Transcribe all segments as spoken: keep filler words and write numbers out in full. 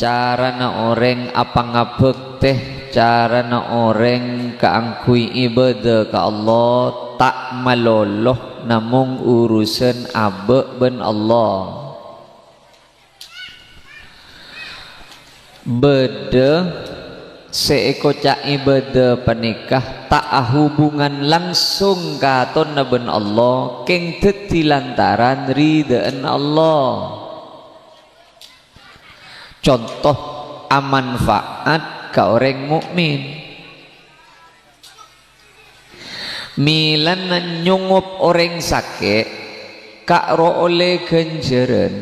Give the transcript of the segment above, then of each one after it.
Carana orèng apangabhâktè, carana orèng kaangghuy ibâdâ ka Allah, ta' malolo namong urusan abâ' bân Allah. Bâdâ sè èkoca' ibâdâ panèka ta' ahubungan langsung katonna bân Allah, kèng dhâddhi lantaran ridhâ'ân Allah. Conto, amanfaat ka orèng mukmin. Mèlana nyongop orèng sakè', ka'ro ollè ghânjhârân.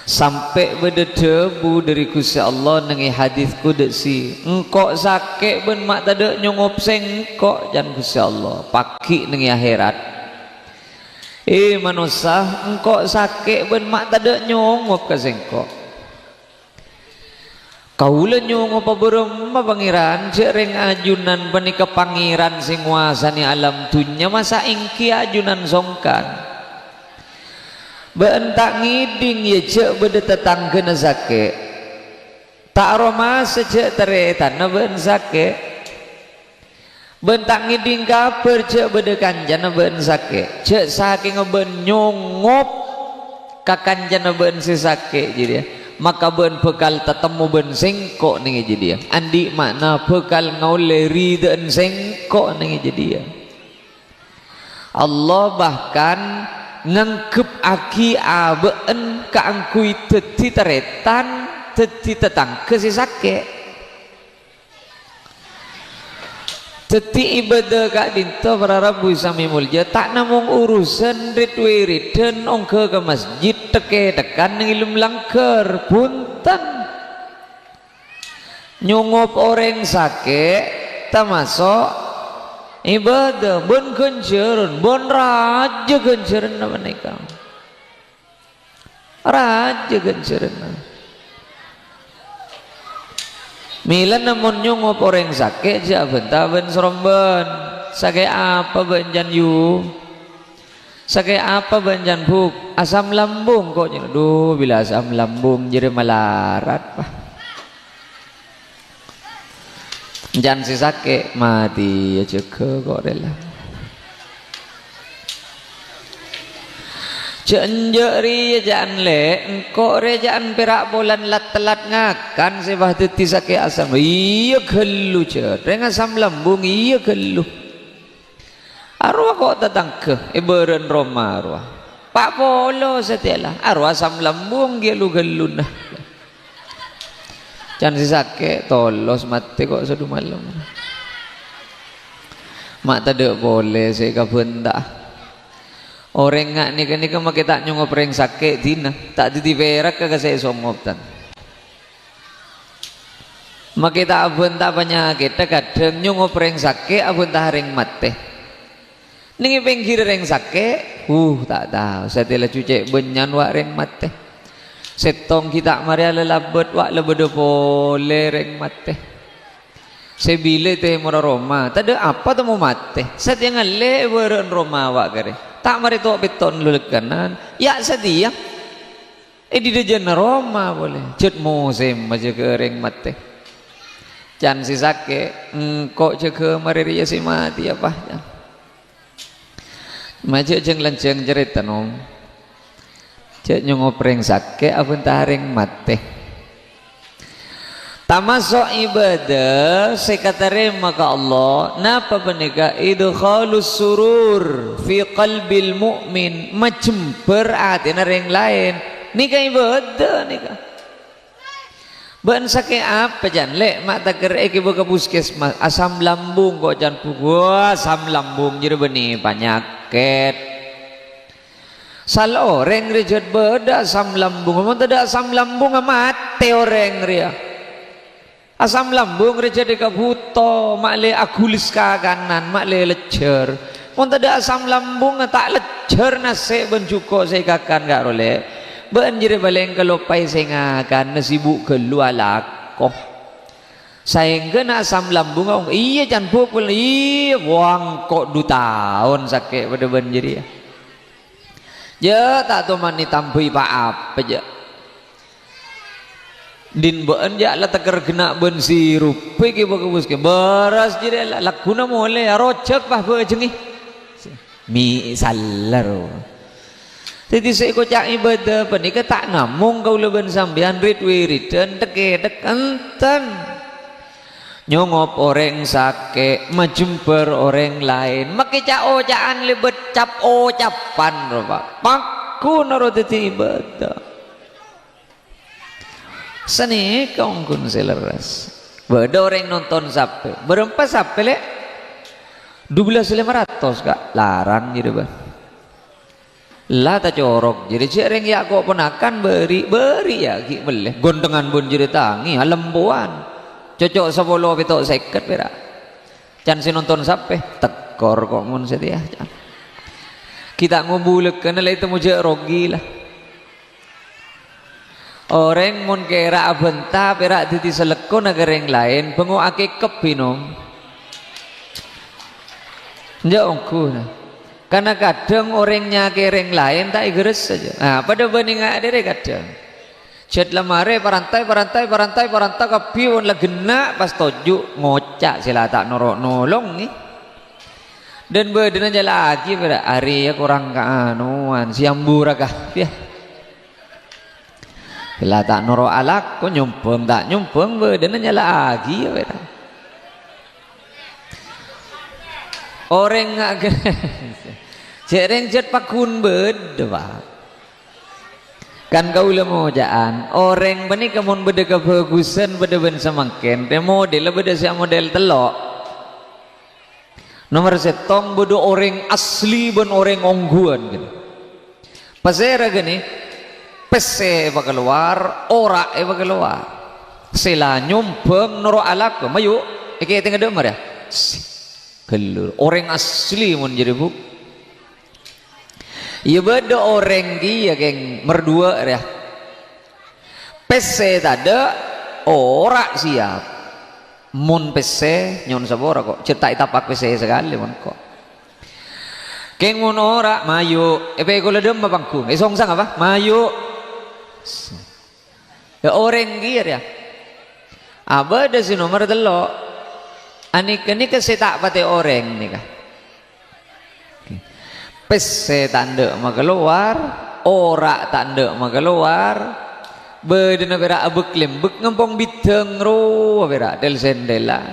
Sampè' bâdâ dhâbu dâri Ghustè Allah neng è hadis qudsi, "Engko' sakè' bân ma' tadâ' nyongop sèngko'," can Ghustè Allah, paghi' neng è akhèrat. "È manossa, engko' sakè' bân ma' tadâ' nyongop ka sèngko'." "Kaulâ nyongopa bârâmma, Pangèran? Jhâ' rèng ajunan panèka Pangèran sè ngowasanè alam dhunnya, masa' èngghi ajunan songkan? Bâ'ân ta' ngèdhing, yâ, jhâ' bâdâ tatangghâna sakè'? Ta' aromasa jhâ' tarètanna bâ'ân sakè'? Bâ'ân ta' ngèdhing kabhâr jhâ' bâdâ kancana bâ'ân sakè'? Jhâ' sakènga bâ'ân nyongop ka kancana bâ'ân sè sakè' jârèya, maka bâ'ân bhâkal tatemmo bân sèngko' neng è jâdiyâ. Andi' ma'na bhâkal ngaollè ridhâ'ân sèngko' neng è jâdiyâ." Allah bahkan ngangghebbhâghi abâ'ân kaangghuy dhâddhi tarètan, dhâddhi tatangghâ sè sakè'. Dhâddhi, ibâdâ ka'dinto, para rabu sami molja, ta' namong urusan rit-wiridan ongghâ ka masjid, thek-ngèthek neng è dâlem langghâr. Bhunten. Nyongop orèng sakè', tamaso' ibâdâ, bân ghânjhârân, bân rajâ ghânjhârânna panèka. Rajâ ghânjhârânna. Mèlana mon nyongop orèng sakè', jhâ' abhânta bân sarombân. Sakè' apa bâ'ân can, Yu? Sakè' apa bâ'ân can, Bu'? Asam lambung, ko', jâ-, dhu, bilâ asam lambung jârèya malarat, pa. Can sè sakè' matè, yâ, jâgâ ko' rèya la. Jhâ' enjâ' rèya, jhâ'ân, Lè', engko' rèya jhâ'ân pèra' polana la-, tellat ngakan sè pas dhâddhi sakè' asam. Iyâ ghâllu, jhât. Rèng asam lambung, iyâ ghâllu. Arowa ko' tatangghâ, è bârâ'ân roma arowa. Pa' polo satèya la, arowa asam lambung ghi' lu-ghâlluna. Can sè sakè' tolos matè ko' sè du malem. Ma' tadâ' polè sè èkabhânta'a. Orèng nga' nèka-nèka makè ta' nyongop rèng sakè' dina, ta' dhâddhi pèrak ka sè èsongop, tan. Makè ta' abhânta panyakèddhâ, kadhâng nyongop rèng sakè' abhânta rèng matè. Neng è pèngghirra rèng sakè', huh, ta' tao, satèya la cè' bânnya'an wa' rèng matè. Sèttong ghi' ta' marè alalabât, wa' la bâdâ polè rèng matè. Sè bilâ tèmorra roma, tadâ' apa temmo matè. Satèya ngallè è bârâ'ân roma wa' karè. Ta' marè to'-petto'na lulekkanan, ya' satèya. È dhâjâna roma polè, jhât mosèm ajâgâ rèng matè. Can sè sakè', engko' jâgâ marè rèya sè matè apa, can. Ma' jhâ' jhâng-lanjhâng carèta, Nom. Jhâ' nyongop rèng sakè' abhânta rèng matè. Tamaso' ibâdâ sè èkatarèma ka Allah, napa panèka? Idkhalus surur fi qalbil mu'min, majembhâr atèna rèng laèn. Nèka ibâdâ nèka. Bâ'ân sakè' apa, can? Lè', ma' tagher èghibâ ka puskesmas, asam lambung ko', can, Bu'. Wah, asam lambung jârèya bânnè panyakèt. Sala orèng rè jhât bâdâ asam lambung. Mon tadâ' asam lambung, matè orèng rèya. Asam lambung rè jhât èkabhuto, ma' lè aghulès kakanan, ma' lè lejjhâr. Mon tadâ' asam lambung, ta' lejjhâr nasè' bân jhuko' sè èkakan, ka'ro, Lè'. Bâ'ân jârèya palèng kaloppaè sè ngakan, sibuk ghâllu alako. Saèngghâna asam lambungnga ong-, iyâ, can, Bu', iyâ, wah, engko' du taon sakè' padâ bân jârèya. Jhâ' ta' tomanè tambhâi pa-apa, jhâ'. Din bâ'ân jâ' la tèkèr ghenna' bân sirup, ghi' bâ-, bâgus ghi'. Bârâs jârèya la-, lagghuna molè, arojhâk, pas bâjângè. Mi-, saller. Dhâddhi sè èkoca' ibâdâ panèka ta' namong kaulâ bân sampèyan rit-wiridan, dhek-ngèdhek, enten. Nyongop orèng sakè', majembhâr orèng laèn, makè ca'-oca'an lèbât cap-ocapan, ropa. Paggun noro' dhâddhi ibâdâ. Sanèka ongghuna sè lerres. Bâdâ orèng nonton sapè. Bârâmpa sapè, Lè'? Dubellâs lèma ratos, Ka'. Larang jârèya, bâ. La tacorok jârèya, jâ' rèng yâ ko' ponakan bâri', bâri' yâ ghi' mellè. Ghânthengan bân jârèya tangè, alempowan. Cocok sapolo pèto' sèket pèra'. Can sè nonton sapè, tèkor ko' mon satèya, can. Ghi' ta' ngobulagghâna la ètemmo jâ' rogi la. Orèng mon kèra abânta pèra' dhâddhi salèkkona ka rèng laèn, bângo akèkep, Bino. Enjâ' ongghu, nah. Karna kadhâng orèng nyakè rèng laèn ta' èghârès saja. Nah, padâ bânnè nga' dhâri kadhâng. Jhât la marè parantai, parantai, parantai, paranta kabbhi mon la ghenna' pas toju' ngoca' sè la ta' noro' nolong, ngghi. Dan bâdâna nyala'aghi, pèra', arèya korang kaanowan, sè ambu ra kabbhi, yâ. La ta' noro' alako, nyombhâng ta' nyombhâng, bâdâna nyala'aghi, yâ, pèra'. Orèng nga-, jâ' rèng jhât paggun bâdâ, Pa'. Kan kaulâ moca'an, orèng panèka mon bâdâ kabhâghusân bâdâ bân samangkèn, rè modèlla bâdâ sè amodèl tello'. Nomer sèttong, bâdâ orèng asli bân orèng ongghuwân, ghâni. Pasèra ghâni? Pèssè èpakalowar, ora' èpakalowar. Sè la nyombhâng noro' alako, mayu, èkètèngnga dâ' marè, yâ. Ghellu, orèng asli mon jârèya, Bu. Iyâ, bâdâ orèng kèya, kèng, merdua, rèya. Pèssè tadâ', ora' siap. Mon pèssè, nyo'on sapora, ko'. Cè' ta' ètapak pèssè sakalè, mon, ko'. Kèng mon ora', mayu'. Èpèkola dâmma panggung. Èsongsang apa? Mayu'. Yâ, orèng kèya, rèya. Abâdâ sè nomer tello'. Anèka-nèka sè ta' patè orèng, nèka. Pèssè ta' endâ' makalowar, ora' ta' endâ' makalowar, bâdâna pèra' abek-lembek ngampong bidâng rowa pèra' del-sèndelan.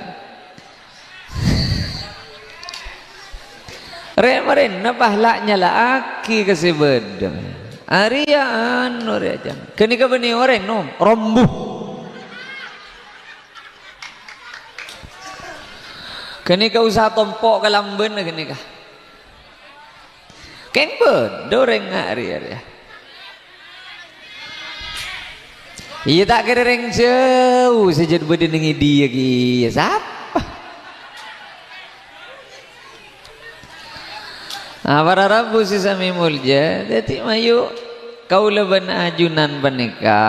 Rè-, marèna pahla nyala'aghi ka sè bâdâ. Arèya anu rèya jân. Ghânèka bânnè orèng, no, rombu. Ghânèka usaha tompo' kalambhâna ghânèka. Kèng bâdâ orèng nga' rèya, rèya. Iyâ, ta' kèra rèng jhâu sè jhât bâdâ neng è dhiyâ kèya. Sapa? Ah, para rabu sè samè molja, dhâddhi mayu' kaulâ bân ajunan panèka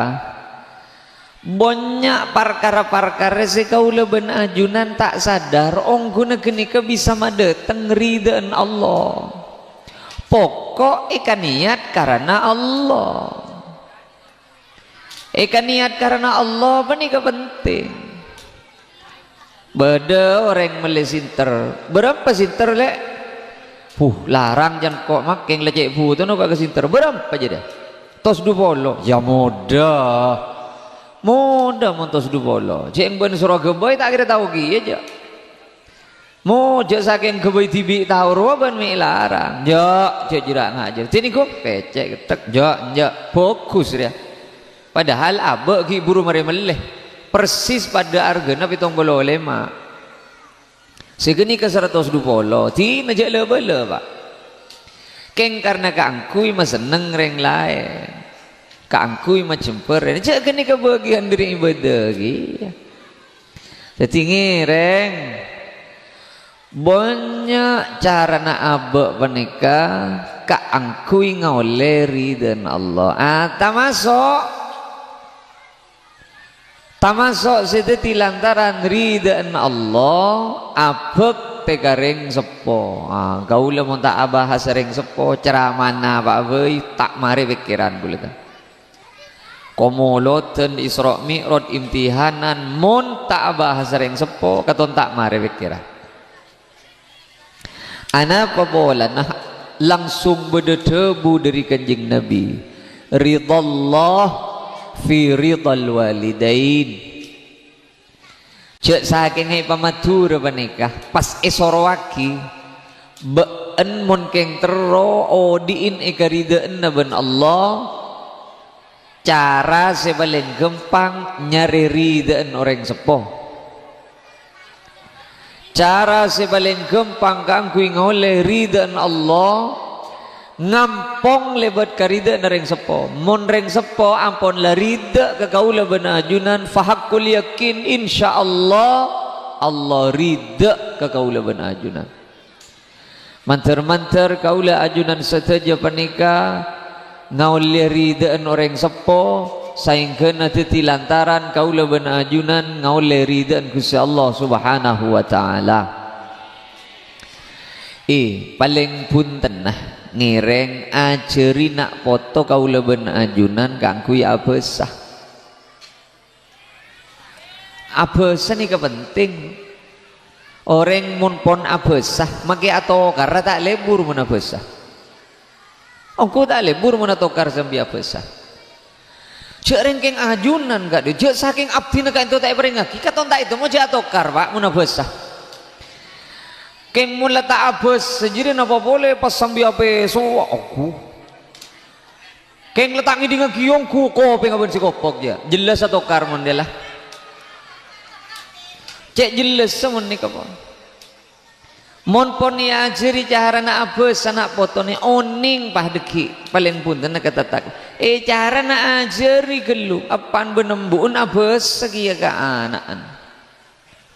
Bânnya' parkara-parkara sè kaulâ bân ajunan ta' sadar, ongghuna ghânèka bisa madhâteng ridhâ'ân Allah. Pokok èkaniyat karana Allah. Èkaniyat karana Allah panèka penting. Bâdâ orèng mellè sinter. Bârâmpa sinter, Lè'? Huh, larang can ko' makèng la cè' bhutona ko' ka sinter. Bârâmpa jârèya? Tos du polo. Yâ, modâ. Modâ mon tos du polo. Cè' bân soro ghâbây ta' kèra tao kèya, jâ'. Mo, jâ' sakèng ghâbây dhibi' tao rowa bân mè' larang. Jâ', jâ' jârèya ngajhâr. Dhinèng ghun pècè' ghettek. Jâ', jâ'. Bhâghus rèya. Padahal abâ' ghi' buru marè mellè. Persis padâ arghâna pèttong polo lèma'. Sè ghânèka saratos du polo, dina jâ' la-bâlâ, Pa'. Kèng karna kaangghuy masenneng rèng laèn. Kaangghuy majembhâr rèng, jâ' ghânèka bâgiyân dhâri ibâdâ, ghi. Dhâddhi ngèrèng, bânnya' carana abâ' panèka kaangghuy ngaollè ridhâna Allah. Ah, tamaso', tamaso' sè dhâddhi lantaran ridhâna Allah, abhâktè ka rèng seppo. Ah, kaulâ mon ta' abahas rèng seppo, ceramana apa bhâi, ta' marè pèkkèran kaulâ, ta. Pamolodan, Isra' Mi'raj, imtihanan, mon ta' abahas rèng seppo, katon ta' marè pèkkèran. Anapa polana? Langsung bâdâ dhâbu dâri Kanjeng Nabi, "Ridhallah fi ridhal walidain." Jhâ' sakènga èpamadhurâ panèka, pas èsorowaghi, bâ'en mon kèng terro odi'in èkaridhâ'ânna bân Allah, cara sè palèng ghâmpang nyarè ridhâ'ân orèng seppo. Cara sè palèng ghâmpang kaangghuy ngaollè ridhâ'ân Allah, ngampong lèbât karidhâ'ânna rèng seppo. Mon rèng seppo ampon la ridhâ ka kaulâ bân ajunan, fahaqqul yakin, insyaallah Allah ridhâ ka kaulâ bân ajunan. Mandhâr-mandhâr kaulâ ajunan sadhâjâ panèka ngaollè ridhâ'ân orèng seppo, saèngghâna dhâddhi lantaran kaulâ bân ajunan ngaollè ridhâ'ân Ghustè Allah Subhanahu wa Ta'ala. Eh, palèng bhuntenna, ngèrèng ajhâri na' poto kaulâ bân ajunan kaangghuy abhâsa. Abhâsa nèka penting. Orèng mon pon abhâsa, makè atokarra ta' lebur mon abhâsa. Ongghu ta' lebur mon atokar sambi abhâsa. Jhâ' rèng kèng ajunan ka'dinto, jhâ' sakèng abdhina ka'dinto ta' èparèngaghi, katon ta' ètemmo jhâ' atokar, Pa', mon abhâsa. Kèng mon la ta' abhâsa jârèya napa polè pas sambi apèsowa, ongghu. Kèng la ta' ngèdingngaghi ongghu kopèngnga bân sè kopok, jâ. Jelas atokar mon dâ' la. Cè' jelas mon nèka pon. Mon pon èajhâri carana abhâsa na' potona, onèng pas dhâggi', palèng bhuntenna ka tatak. Eh, carana ajhâri ghâllu, eppan bân embu'en abhâsa kèya ka ana'en.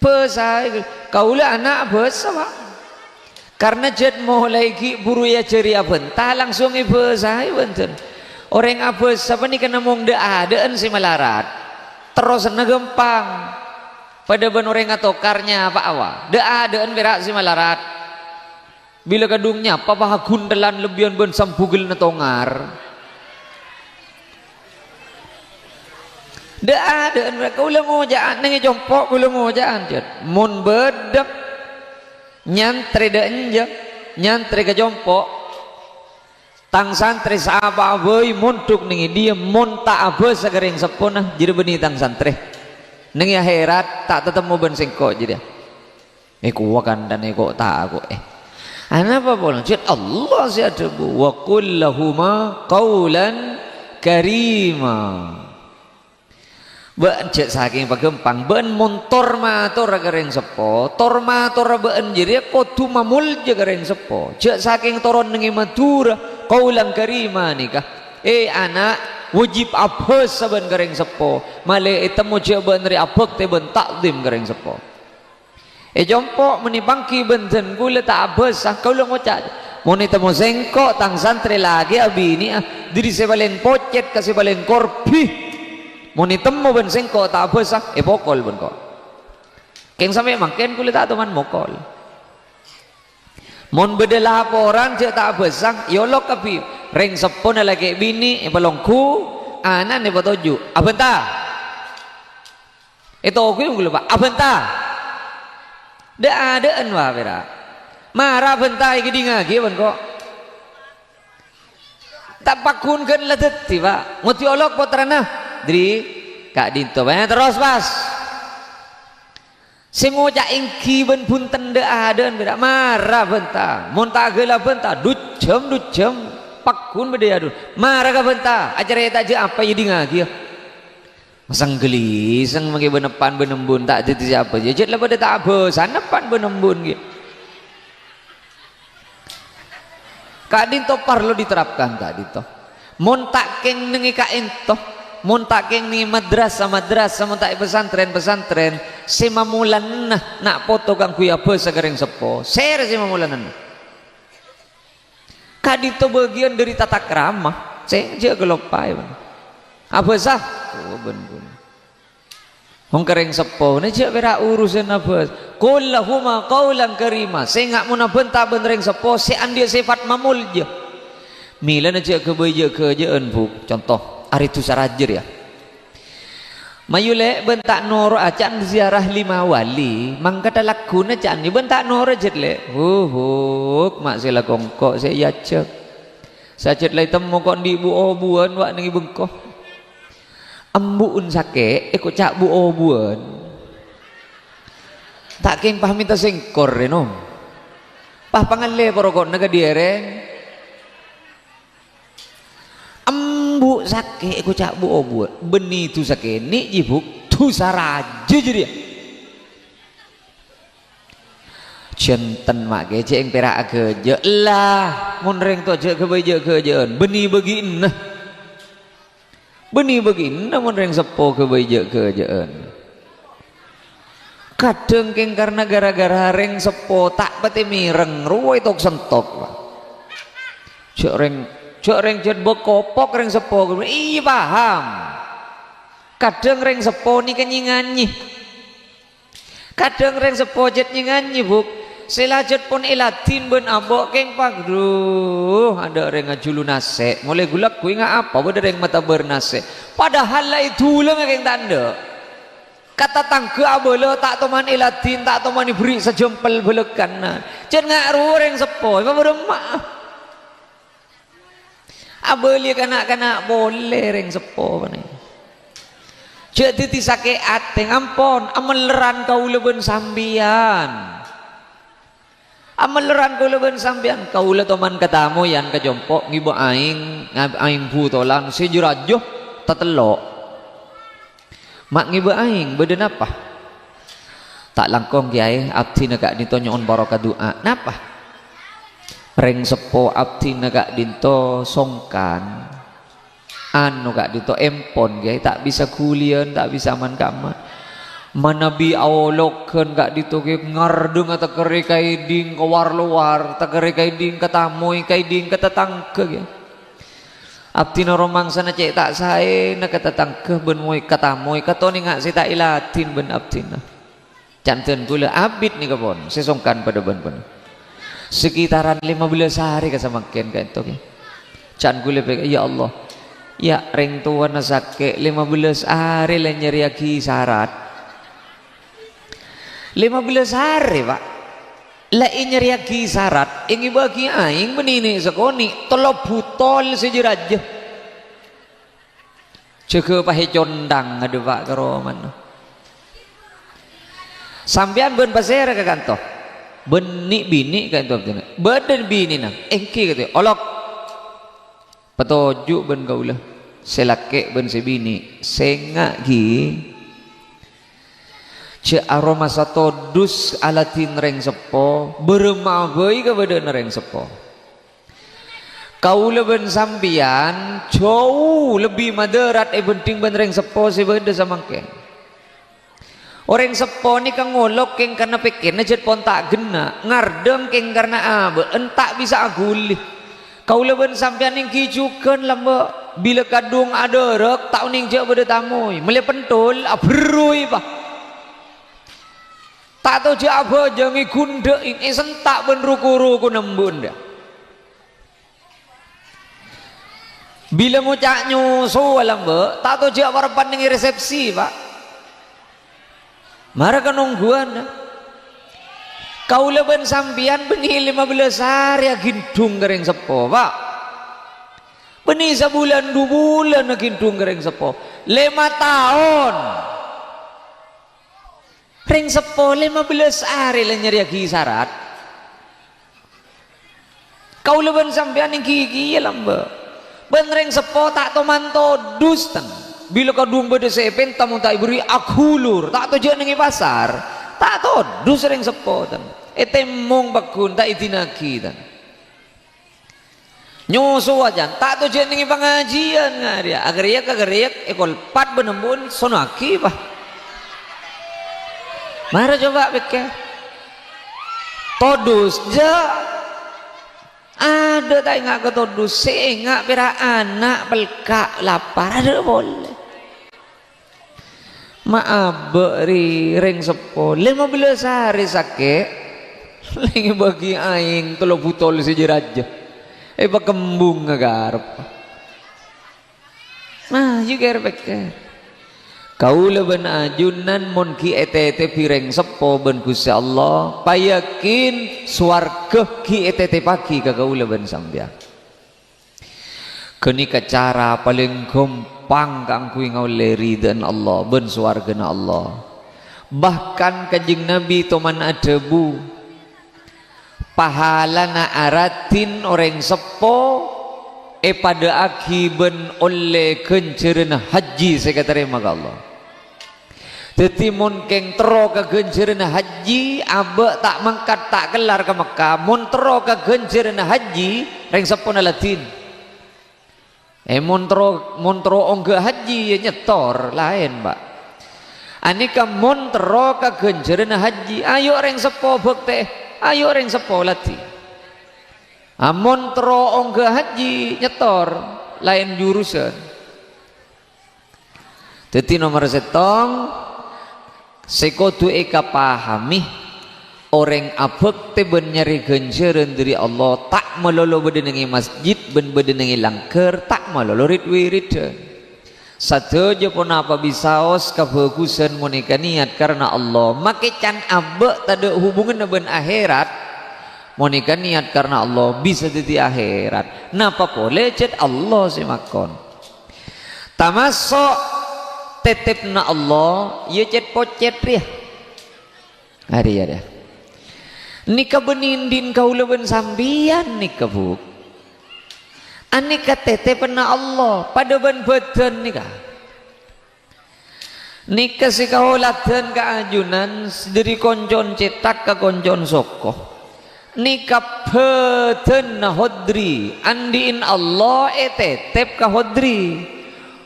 Bhâsaè, kaulâ ana' bhâsa, Pa'. Karna jhât molaè ghi' buru èajhâri abhânta, langsung èbhâsaè bhunten. Orèng abhâsa panèka namong dâ'-adâ'ân sè malarat. Terrosanna ghâmpang. Padâ bân orèng atokar nyapa, Pa'. Dâ'-adâ'ân pèra' sè malarat. Bilâ kadhung nyapa, Pa', ghuntellan lebbiyân bân sambughellâ tongar. Dâ'-adâ'ân, kaulâ ngoca'an, neng è compo' kaulâ ngoca'an, jhât. Mon bâdâ nyantrè dâ' enjâ', nyantrè ka compo', tang santrè sapa'a bhâi mondhuk neng è diyâ, mon ta' abhâsa ka rèng seppona, jârèya bânnè tang santrè. Neng è akhèrat ta' tatemmo bân sèngko' jârèya. Èkowa kantha nèko tako', eh. Anapa polana? Jhât Allah sè adhâbu, "Wa qul lahuma qaulan karima." Bâ'en jhâ' sakèng paghâmpang, bâ'en mon tor-matora ka rèng seppo, tor-matora bâ'en jârèya kodhu mamolja ka rèng seppo. Jhâ' sakèng toron neng è Madhurâ, qaulan karima nèka. Eh, ana', wâjib abhâsa bâ'en ka rèng seppo. Malè ètemmo jhâ' bâ'en rè abhâktè bân ta'dhim ka rèng seppo. È compo' mènè pangghi bân dân kaulâ ta' abhâsa, kaulâ ngoca', "Mon ètemmo sèngko' tang santrè lakè'a binè'a, dâri sè palèng pocèt ka sè palèng korbi. Mon ètemmo bân sèngko' ta' abhâsa, èpokol bân ko'." Kèng sampè' mangkèn kaulâ ta' toman mokol. Mon bâdâ laporan jhâ' ta' abhâsa, èolok kabbhi. Rèng seppona lakè' binè' èpalongghu, ana'na èpatoju'. Abhânta. Ètoguwi monggu lho, Pa'. Abhânta. Dâ'-adâ'ân, wa, pèra'. Mara abhânta èkèdingngaghi bân ko'. Ta' pagghun ghân la dhâddhi, Pa'. Ngoddi olok pottrana. Dri, ka'dinto bâ'na terros, pas. Sè ngoca' èngghi bân bhunten dâ'-adâ'ân, pèra'. Mara abhânta. Mon ta' ghellâ' abhânta, dujjhâm, dujjhâm. Pagghun bâdâ è adhu. Mara ka abhânta. Acarèta jhâ' apa èkèdingngaghi, ya. Masang ghâliseng mangkè bân eppan bân embun ta' dhâddhi sè abhâsa, jhât la padâ ta' abhâsana eppan bân embun ghi. Ka'dinto parlo diterapkan ka'dinto. Mon ta' kèng neng è ka'ènto, mon ta' kèng neng è madrasah-madrasah, mon ta' è pesantren-pesantren, sè mamolana na' poto kaangghuy abhâsa ka rèng seppo. Sèra sè mamolana? Ka'dinto bâgiyân dâri tata krama, sè jhâ' kaloppaè, bân. Abhâsa, oh, bân, bân. Wong ka rèng seppona jhâ' pèra' urusanna abhâsa. Qul lahuma qaulan karima. Sènga' mon abhânta bân rèng seppo sè andi'â sèfat mamolja. Mèlana jhâ' ghâbây jhâ'-ghâjâ'ân, Bu. Conto, arè dhusa rajâ rèya. Mayu, Lè', bân ta' noro'a ca'na ziarah lima wali, mangkadhâ lagghuna ca'na bân ta' noro'a jhât, Lè'. Huhuk, ma' sè la kongko' sè èajhâk. Sè ajhât la ètemmo ko' andi' bu-obuwân, wa' neng è bengko. Embu'en sakè', èkoca' bu-obuwân. Ta' kèng pas mènta sèngkor, rè, nom. Pas pangallè poroko'na ka dhi-èrèng. Embu' sakè' èkoca' bu-obuwân. Bânnè dusa kènè', jhi, Bu'. Dusa rajâ jârèya. Jhânten, ma' kè, jhâ' èng pèra' aghâjâ'. Ella, mon rèng towa jhâ' ghâbây jhâ'-ghâjâ'ân. Bânnè bâgiânna. Bânnè bâgiânna mon rèng seppo ghâbây jhâ'-ghâjâ'ân. Kadhâng kèng karna ghârâ-ghârâ rèng seppo ta' patè mèreng, rowa ètok-sèntok, Pak. Jhâ' rèng, jhâ' rèng jhât bâkopok rèng seppo, iyâ paham. Kadhâng rèng seppo nèka nyè-nganyè. Kadhâng rèng seppo jhât nyè-nganyè, Bu'. Sè la jhât pon èladhin bân abâ' kèng, Pak. Dhu, adâ' rèng ajhulu nasè'. Molaè ghu-lagghu ènga' apa bâdâ rèng matabâr nasè'. Padahal la èdulângnga kèng ta' endâ'. Ka tatangghâ abâlâ ta' toman èladhin, ta' toman èberri' sajempel bâlâkana. Jhât nga' rowa rèng seppo, èpabârâmma'a. Abâliyâ ka na'-kana' polè rèng seppo panèka. Jhâ' dhâddhi sakè' atè, ngampon, amelleran kaulâ bân sampèyan. Amelleran kaulâ bân sampèyan, kaulâ toman katamoyan ka compo' ngibâ aèng, ngab-, aèng butolan sè jâ-rajâ tatello'. Ma' ngibâ aèng, bâdâ napa? Ta' langkong, Kèyaè, abdhina ka'dinto nyo'on parokah du'a. Napa? Rèng seppo abdhina ka'dinto songkan. Ano ka'dinto empon, Kèyaè, ta' bisa ghuliyân, ta' bisa man-kamman. Manabi aologhân ka'dinto, Kèyaè, ngardhâng atakèrrè ka èdhing ka war-lowar, takèrrè ka èdhing ka tamoy, ka èdhing ka tatangghâ, Kèyaè. Abdhina romangsana cè' ta' saèna ka tatangghâ bân moy-, ka tamoy, katonènga' sè ta' èladhin bân abdhina. Ca'na dhân kaulâ abit nèka pon, sè songkan padâ bân pon. Sekitaran lima belas arè ka samangkèn ka'dinto, Kè. Ca'na kaulâ pèkkèr, "Ya Allah, ya' rèng towana sakè' lima belas arè la nyarèyaghi sarat." Lima belas arè, Pak. La ènyarèyaghi sarat, èngibâ'âghi aèng bân nè'-nè' sakonè', tello butol sè jâ-rajâ. Jâgâ paè condhâng adâ', Pak, ka romana. Sampèyan bân pasèra ka kanto? Bân nè'-binè' ka'dinto abdhina. Bâdâ binèna, èngghi ka'dinto, olok. Patoju' bân kaulâ, sè lakè' bân sè binè', sènga' ghi. Jhâ' aromasa todus aladhin rèng seppo, bârâmma'a bhâi kabâdâ'ânna rèng seppo. Kaulâ bân sampèyan jhâu lebbi madârât èbhândhing bân rèng seppo sè bâdâ samangkèn. Orèng seppo nèka ngolok kèng karna pèkkèrra jhât pon ta' ghenna', ngardhâng kèng karna abâ'na ta' bisa aghuli. Kaulâ bân sampèyan èngghi jhughân lambâ', bilâ kadhung adârâk ta' onèng jhâ' bâdâ tamoy, mellè penthol, aberroy, Pa'. Ta' tao jhâ' abhâjâng, èghundhâ'in, èsenta' bân ru-kuru ko nembu endâ'. Bilâ ngoca' nyosowa lambâ', ta' tao jhâ' pareppan neng resepsi, Pa'. Mara ka nongghuwân. Kaulâ bân sampèyan bânnè lèma bellâs arè aghindhung ka rèng seppo, Pa'. Bânnè sabulân, du bulân aghindhung ka rèng seppo. Lèma taon. Rèng seppo lèma bellâs arè la nyarèyaghi sarat. Kaulâ bân sampèyan èngghi kèya lambâ'. Bân rèng seppo ta' toman todus, ten. Bilâ kadhung bâdâ sè èpènta mon ta' èberri' aghulur, ta' tao jhâ' neng è pasar. Ta' todus rèng seppo, ten. Ètemmong pagghun, ta' èdina'aghi, ten. Nyosowa, jân, ta' tao jhâ' neng è pangajiân nga' rèya. Aghârèyek-aghârèyek, èkolpat bân embu'en, sono'aghi, Pa'. Mara coba pèkkèr. Todus, jhâ'. Adâ' ta' enga' ka todus, sè enga' pèra' ana' pelka' lapar, adâ' polè. Ma' abâ' rè rèng seppo, lèma bellâs arè sakè', la èbâghi aèng tello butol sè jâ-rajâ. Èpakembung agarep. Nah, yâ kèr-pèkkèr. Kaulâ bân ajunan mon ghi' ètètèbi rèng seppo bân Ghustè Allah, payakin sowarghâ ghi' ètètèbhâghi ka kaulâ bân sampèyan. Ghânèka cara palèng ghâmpang kaangghuy ngaollè ridhâna Allah bân sowarghâna Allah. Bahkan Kanjeng Nabi toman adhâbu, "Pahalana aradhin orèng seppo èpadâ'aghi bân ollè ghânjhârânna hajji sè èkatarèma ka Allah." Dhâddhi, mon kèng terro ka ghânjhârânna hajji, abâ' ta' mangkat, ta' kellar ka Mekkah, mon terro ka ghânjhârânna hajji, rèng seppona ladhin. Eh, mon terro, mon terro ongghâ hajji, ya nyetor, laèn, Pak. Anèka mon terro ka ghânjhârânna hajji, ayo rèng seppo bhâktè, ayo rèng seppo ladhi. Ah, mon terro ongghâ hajji, nyetor, laèn jurusan. Dhâddhi, nomer sèttong, sè kodhu èkapahami, orèng abhâktè bân nyarè ghânjhârân dhâri Allah ta' malolo bâdâ neng è masjid bân bâdâ neng è langghâr, ta' malolo rit-wiridan. Sadhâjâ ponapa bisaos kabhâghusân mon èkaniyat karana Allah, makè can abâ' tadâ' hubunganna bân akhèrat. Mon èkaniyat karana Allah, bisa dhâddhi akhèrat. Napa polè cèt Allah sè makon. Tamaso' tètèpna Allah, ya cèt-pocèt rèya. Arèya, rèya. Nèka bânnè ḍin kaulâ bân sampèyan nèka, Bu? Anèka tètèpna Allah, padâ bân bhâdhân nèka. Nèka sè kaoladhân ka ajunan, dhâri koncon cètak ka koncon soko. Nèka bhâdhânna Hodri, anḍi'in Allah ètètèp ka Hodri.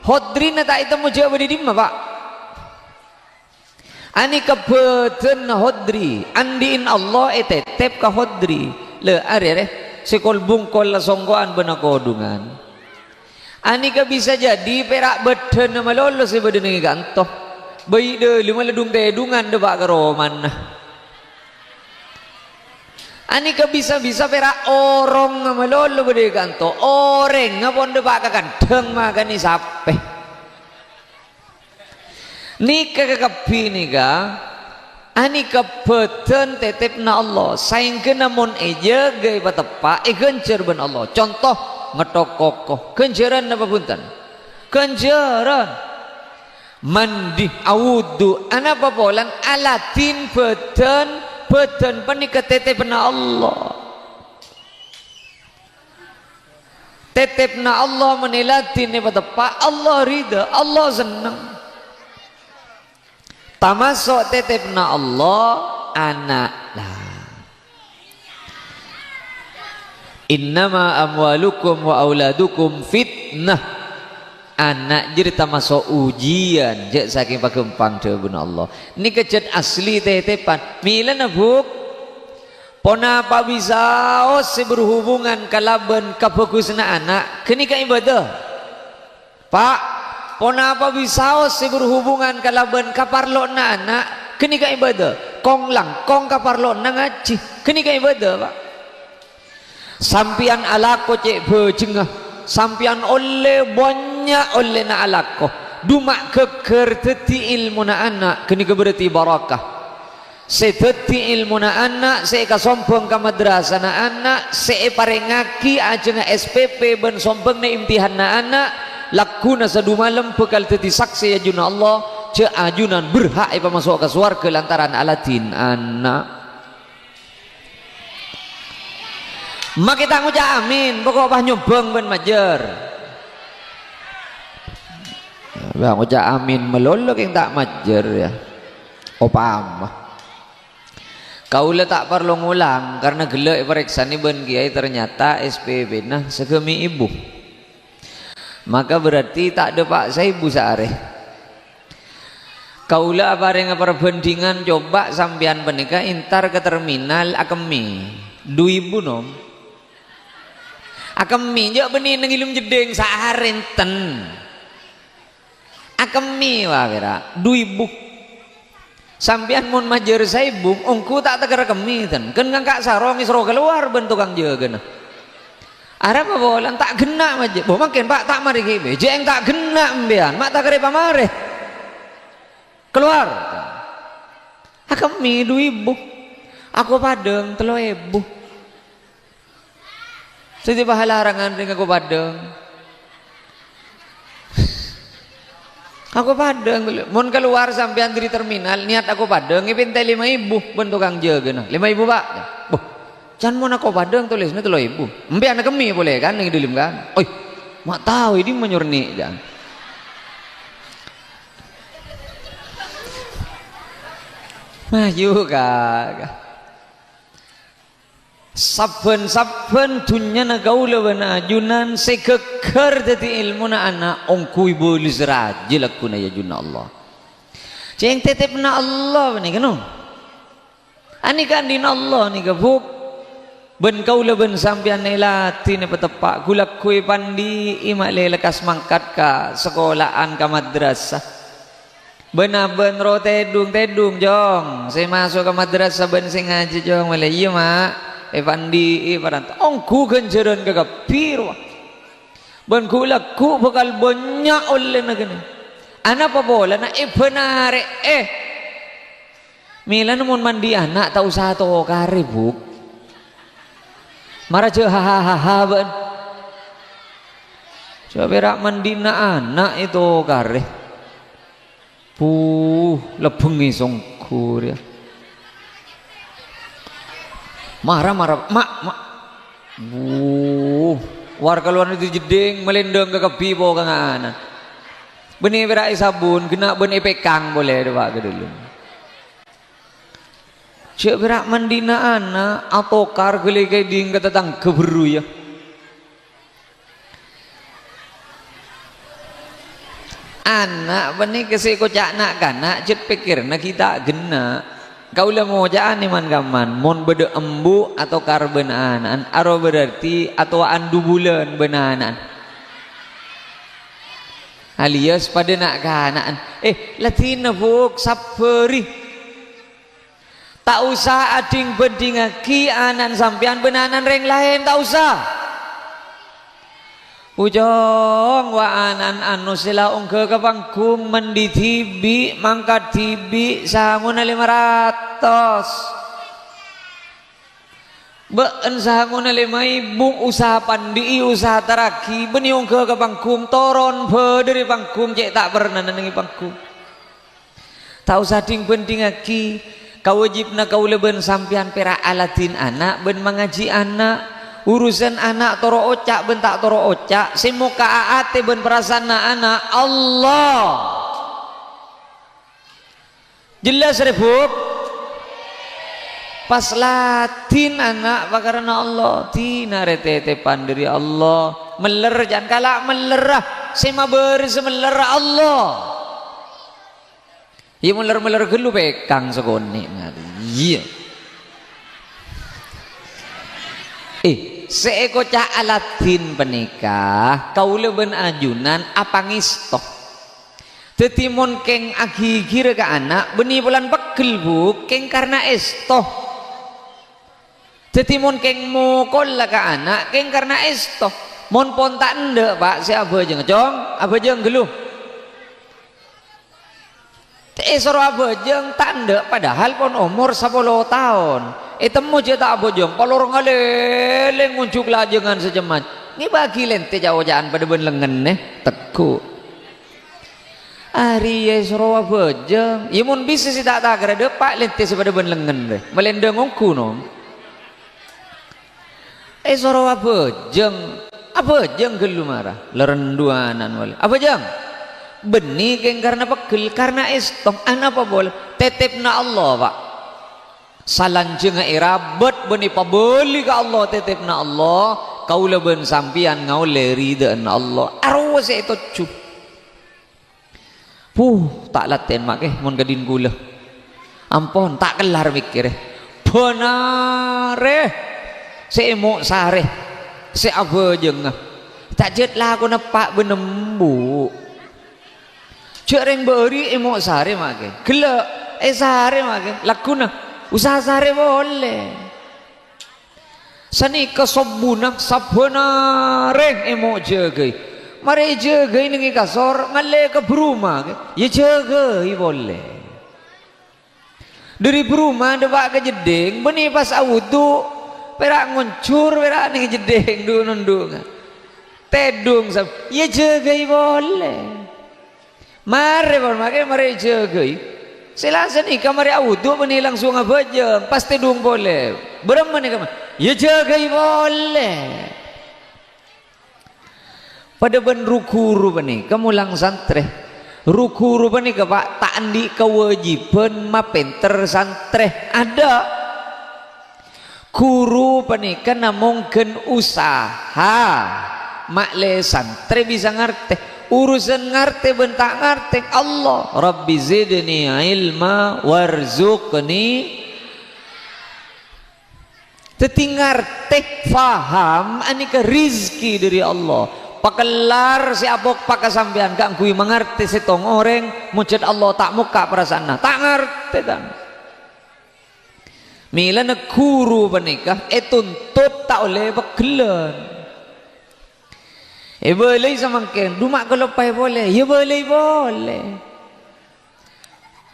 Hodrina ta' ètemmo jhâ' bâḍâ è ḍimma, Pak? Anèka bhâdhânna Hodri, anḍi'in Allah ètètèp ka Hodri. Lè, arè, arè, sè kol-bungkol la songko'an bân akoḍungan. Anèka bisa jadi pèra' bhâdhânna malolo sè bâḍâ neng è ka'anto. Bâi ḍâlemma la ḍung-tèḍungan ḍâpa' ka romana. Anèka bisa-bisa pèra' orongnga malolo bâḍâ è ka'anto. Orèngnga pon ḍâpa' ka kanḍhâng makanè sapè. Nèka kakabbhi nèka, anèka bhâdhân tètèpna Allah, saèngghâna mon èjâgâ èpateppa', èghânjhâr bân Allah. Conto, ngètthok koko. Ghânjhârân napa bhunten? Ghânjhârân. Manḍi, awudu, anapa polana aladhin bhâdhân, bhâdhân panèka tètèpna Allah. Tètèpna Allah, mon èladhin èpateppa', Allah ridha, Allah senneng. Tamaso' tètèpna Allah, ana'. Lah. "Innama amwalukum wa auladukum fitnah." Ana' jârèya tamaso' ujiân, jhâ' sakèng paghâmpang dhâbuna Allah. Nèka jhât asli tètèpan. Mèlana, Bu'. Ponapa bisaos sè berhubungan kalabân kabhâghusânna ana', ghânèka ibadah? Pa', ponapa bisaos sè berhubungan kalabân kaparlowanna ana', ghânèka ibadah? Kong-langkong kaparlowanna ngajhi, ghânèka ibadah, Pa'. Sampèyan alako cè' bhâjhengnga, sampèyan ollè bânnya' ollèna alako, ḍuma' ghâgghâr dhâddhi èlmona ana', ghânèka berarti barakah. Sè dhâddhi èlmona ana', sè èkasombhâng ka madrasana ana', sè èparèngngaghi ajhângnga S P P bân sombhângnga imtihanna ana', lagghuna saḍumalem bhâkal dhâddhi saksè è ajunanna Allah, jhâ' ajunan berhak èpamaso'a ka sowarghâ lantaran aladhin ana'. Makè ta' ngoca' amin, pokok pas nyombhâng bân majâr. Bâ, ngoca' amin malolo kèng ta' majâr, ya. Opama. Kaulâ ta' parlo ngolang, karna ghellâ' èparèksanè bân kiyaè, ternyata S P P-na sagâmè' èbu. Maka berarti ta' ḍâpa' saèbu saarè. Kaulâ aparènga perbandhingan, coba sampèyan panèka entar ka terminal akemmè. Du èbu, nom. Akemmè, jhâ' bânnè neng è Lumjeḍḍing saarè enten. Akemmè, wa, pèra', du èbu. Sampèyan mon majâr saèbu, ongghu ta' tèkèr akemmè, ten. Kan ngangka' sarong èsoro kalowar bân tokang jâgâna. Arapa polana ta' ghenna' majâr. Bo, mangkèn, Pa', ta' marè ghi' bhâjheng ta' ghenna' empèyan, ma' tèkèrrè pamarè. Kalowar. Akemmè du èbu. Ako padâng tello èbu. Sè tèbâ halarangan rèng ako padâng. Ako padâng, mon kalowar sampèyan dâri terminal, niat ako padâng, èpènta'è lèma èbu bân tokang jâgâna. "Lèma èbu, Pak." "Boh, can mon ako padâng tolèsna tello èbu." "Empèyan akemmè polè, kan, neng è dâlem, kan?" "Oi, ma' tao è dimma nyorè', kan." Mayu, Ka'. Sabbhân-sabbhân dhunnyana kaulâ bân ajunan sè ghâggâr dhâddhi èlmona ana' ongghu èbâlâs rajâ lagghuna è ajunanna Allah. Cèng tètèpna Allah panèka, no. Anèka andi'na Allah nèka, Bu'. Bân kaulâ bân sampèyan èlatènè pateppa', ghu-lagghu èpandi'i ma' lè lekkas mangkat ka sakola'an, ka madrasah. Bân-abân ro tèdung-tèdung, Jong. Sè maso' ka madrasah bân sè ngajhi, Jong. Malè, "Iyâ, Ma'." Èpandi'i paranta. Ongghu ghânjhârân kakabbhi, rowa. Bân ghu-lagghu bhâkal bânnya' ollèna ghânèka. Anapa polana èbânarè'è? Mèlana mon mandi'i ana' ta' osa tokarè, Bu'. Mara jâ' ha-ha-ha-ha bâ'na. Jâ' pèra' mandi'na ana' ètokarè. Puh, lebbhengngè songghu rèya. Mara, mara, "Ma', ma'." Wuh, war kalowar nèdhu jeddhing, malèndhâng kakabbhi pokangnga ana'. Bânnè pèra' èsabun, ghenna' bân èpèkang polè, dâpa' ka dâlem. Jâ' pèra' mandi'na ana', atokar ghâlli kèdhing ka tatangghâ berru, yâ. Ana' panèka sè èkoca' na'-kana', jhât pèkkèranna ghi' ta' ghenna'. Kaulâ moca'an è man-kamman, mon bâdâ embu' atokar bân ana'na, aro berarti atowa'an dhu bulân bân ana'na. Alias padâ na'-kana'an. Eh, ladhinna, Bu', sabbhâri. Ta' osa adhing-bhândhingngaghi ana'na sampèyan bân ana'na rèng laèn, ta' osa. Bujâng, wa' ana'na anu sè la ongghâ ka panggung, mandi dhibi', mangkat dhibi', sangona lèma ratos. Bâ'na sangona lèma èbu, osa pandi'i, osa tarraghi, bânnè ongghâ ka panggung, toron bâ' dâri panggung, cè' ta' pernah nennengngè panggung. Ta' osa dhing-bhândhingngaghi, kawâjibhânna kaulâ bân sampèyan pèra' aladhin ana' bân mangajhi ana'. Urusan ana' toro' oca' bân ta' toro' oca', sè mokka'a atè bân parasaanna ana', Allah. Jelas, rè, Bu'? Pas ladhin ana' pakarana Allah, dina rè tètèpan dâri Allah. Mèller, jhân kala' mèller, ah. Sè mabârâs mèller Allah. Iyâ, mèller-mèller ghâllu pèkang sakonè', ngarè. Iyâ. Eh, sè èkoca' aladhin panèka, kaulâ bân ajunan apangèsto. Dhâddhi, mon kèng aghighirâ ka ana', bânnè polana pegghel, Bu', kèng karna èsto. Dhâddhi, mon kèng mokolla ka ana', kèng karna èsto. Mon pon ta' endâ', Pa', sè abhâjâng. Cong, abhâjâng ghâllu. Èsoro abhâjâng ta' endâ', padahal pon omor sapolo taon. Ètemmo jâ' ta' abhâjâng, palor ngalèlèng ngonjhuk lajângan sè cemman. Ngèbâghi lèntè ca'-oca'an padâ bân lengngenna, tegghu'. Arèya èsoro abhâjâng. Iyâ, mon bisa sè ta' takarè dâpa' lèntè sè padâ bân lengngen rè. Malèndhâng ongghu, no. Èsoro abhâjâng. Abhâjâng ghâllu mara. La renduwanan wali. Abhâjâng. Bânnè kèng karna pegghel, karna èsto. Anapa polè? Tètèpna Allah, Pa'. Salanjhângnga èrabât bânnè pabâli ka Allah, tètèpna Allah. Kaulâ bân sampèyan ngaollè ridhâna Allah. Arowa sè ètojjhu. Puh, ta' latèn ma' kè, mon ka'dinto kaulâ. Ampon, ta' kellar mèkkèrè. Bân arè sè èmo' sarè, sè abhâjângnga. Ta' jhât lakona eppa' bân embu'. Jhâ' rèng bâri' èmo' sarè ma' kè. Ghellâ', èsarè ma' kè. Lagghuna, osa sarè polè. Sanèka sobbhuna sabbhân arè èmo' jâgâi. Marè èjâgâi neng è kasor, ngallè ka bârumah, yâ jâgâi polè. Dhâri bârâmma dâpa' ka jeddhing, bânnè pas awudu', pèra' ngonjhur, pèra' neng jeddhing, du-, nondhungan. Tèdung sab-, iyâ jâgâi polè. Marè, pon, makè marè jâgâi. Sè la sanèka marè awudu' bânnè langsung abhâjâng, pas tèdung polè. Bârâmma nèka, ma-, iyâ jâgâi polè. Padâ bân ru-ghuru panèka molang santrè. Ru-ghuru panèka, Pa', ta' andi' kawâjibhân mapènter santrè. Adâ'. Ghuru panèka namong ghân usaha ma'lè santrè bisa ngartè. Urusan ngartè bân ta' ngartè Allah. Rabbi zidni ilma warzuqni. Dhâddhi ngartè, faham, anèka rizki dhâri Allah. Pakellar sè apokpa ka sampèyan kaangghuy mangartè sèttong orèng, mojhât Allah ta' mokka' parasaanna. Ta' ngartè, tan. Mèlana ghuru panèka ètuntut ta' ollè pegghellân. Èbâlâi samangkèn, dhu ma' kaloppaè polè, iyâ bâlâi polè.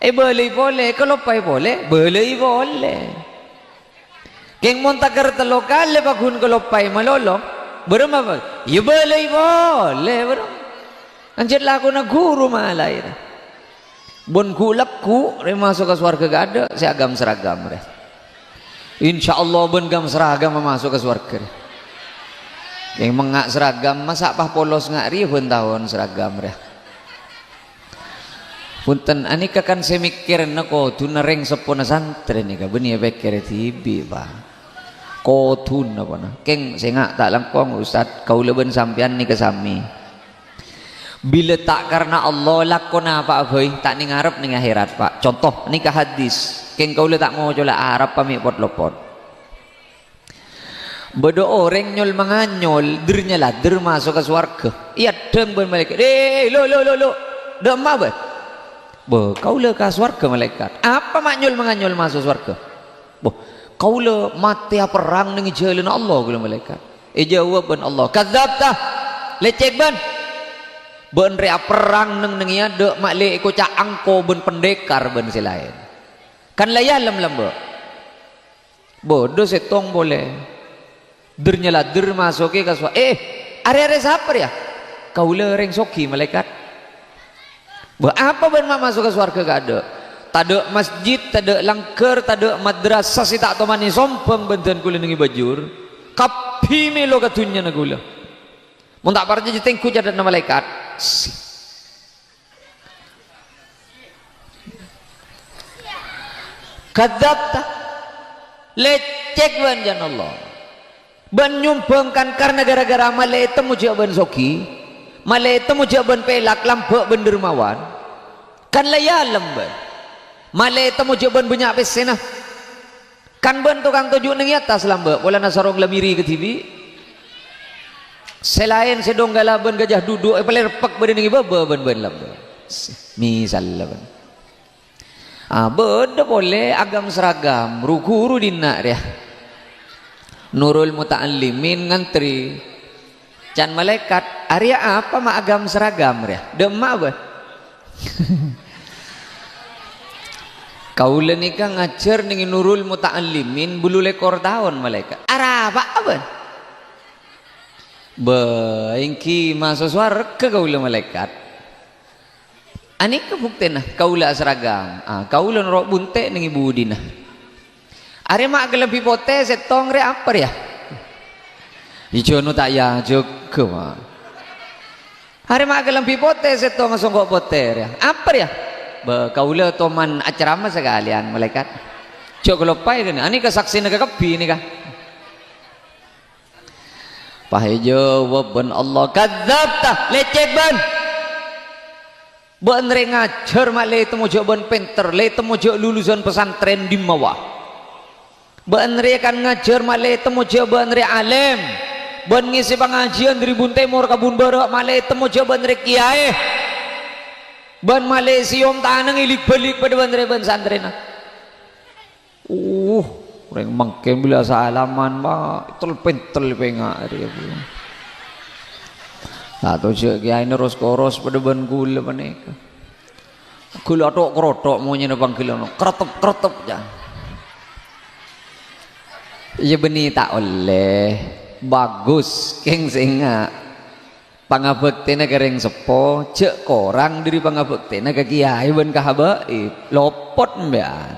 Èbâlâi polè, kaloppaè polè, bâlâi polè. Kèng mon takèr tello kalè pagghun kaloppaè malolo, bârâmma, Pa'? Iyâ bâlâi polè, bârâmma. Anjhât lakona ghuru malaè. Bân ghu'-lagghu' rè maso' ka sowarghâ kaadâ' sè aghâm-saraghâm rè. Insyaallah bân ghâm-saraghâmma maso' ka sowarghâ rè. Kèng mènga' saraghâmma sa' pas polos nga' rèya bân taon saraghâm rè. Bhunten, anèka kan sè mèkkèrana kodhuna rèng seppona santrè nèka, bânnè èpèkkèrè dhibi', Pa'. Kodhuna, Pa', na. Kèng sènga' ta' langkong, Ustad, kaulâ bân sampèyan nèka samè. Bilâ ta' karna Allah, lakona apa'a bhâi, ta' neng arep neng akhèrat, Pa'. Conto, nèka hadis. Kèng kaulâ ta' ngocola Arab, pa' mè' pot-lopot. Bâdâ orèng nyol-manganyol, dâr-nyalâdâr maso' ka sowarghâ. Èaddhâng bân malaèkat, "Eh, lo, lo, lo, lo. Dâ' emma, bâ?" "Bâ, kaulâ ka sowarghâ, Malaèkat." "Apa ma' nyol-manganyol maso' sowarghâ?" "Bâ, kaulâ matèya perrang neng jhâlânna Allah, kaulâ, Malaèkat." Èjâwâb bân Allah, "Kadzdzabta, lècèk bân. Bâ'na rèya aperrang neng-nengngèya dâ' ma'lè èkoca' angko bân pendekar bân sè laèn. Kan la èalem lambâ'." Bâdâ sèttong polè. Dâr-nyalâdâr maso'è ka sowa-, "Eh, arè-arè sapa rèya?" "Kaulâ rèng soghi, Malaèkat." "Bâ, apa bâ'na ma' maso' ka sowarghâ kaadâ'? Tadâ' masjid, tadâ' langghâr, tadâ' madrasah sè ta' tomanè sombhâng bân dân kaulâ neng è Bajur. Kabbhi mèlo ka dhunnyana kaulâ. Mon ta' parcajâ, tèngghu cathèdhânna malaèkat." "Kadzdzabta, lècèk bân, jân Allah. Bân nyombhâng kan karna ghârâ-ghârâ ma'lè ètemmo jâ' bân soghi, ma'lè ètemmo jâ' bân pèlak, lambâ' bân dârmawan. Kan la èalem bân. Ma'lè ètemmo jâ' bân bânnya' pèssèna. Kan bân tokang toju' neng è attas lambâ', polana sarong la mèrè kadhibi'. Sè laèn sè dongghâlâ bân ghâjâ dudu' èpalèrpek bâdâ neng è bâbâ bân bân lambâ'." Misal la bân. Ah, bâdâ polè aghâm-saraghâm, ru-ghuru dinna' rèya. Nurul Muta'allimin ngantrè. Can malaèkat, "Arèya apa ma' aghâm-saraghâm rèya? Dâ' emma, bâ?" "Kaulâ nèka ngajhâr neng è Nurul Muta'allimin bâllu lèkor taon, Malaèkat." "Arapa'a, bâ?" "Bâ, èngghi maso' sowarghâ kaulâ, Malaèkat." "Anèka buktèna kaulâ asaraghâm. Ah, kaulâ noro' buntè' neng è budina." "Arè ma' kalambhi potè sèttong rè apa rèya?" "Ijâno ta' èajâgâ, Ma'." "Arè ma' kalambhi potè sèttonga songko' potè rèya. Apa rèya?" "Bâ, kaulâ toman acarama sakalèyan, Malaèkat." "Jhâ' kaloppaè, ghânèka. Anèka saksèna kakabbhi nèka." Pas èjâwâb bân Allah, "Kadzdzabta, lècèk bân. Bâ'na rè ngajhâr ma' lè ètemmo jâ' bân pènter, lè ètemmo jâ' lulusan pesantren dimmawa. Bâ'na rè kan ngajhâr ma' lè ètemmo jâ' bâ'na rè alèm, bân ngèsè pangajiyân dâri bun tèmor ka bun bârâ', ma' lè ètemmo jâ' bâ'na rè kèyaè. Bân ma' lè sèyom tanang è lik-bâlik padâ bâ'na rè bân santrèna." Uh, orèng mangkèn bilâ salaman, Pa', èntel-pèntel pènga' rèya. Sato jâ' kèyaèna ros-koros padâ bân kaulâ panèka. Ghulâ to'-kroto' monyèna pangghilâna, kretep-kretep, jâ. Iyâ, bânnè ta' ollè. Bagus, kèng sènga'. Pangabhâktèna ka rèng seppo jhâ' korang dhâri pangabhâktèna ka kèyaè bân ka habaib. Lopot, mbiyân.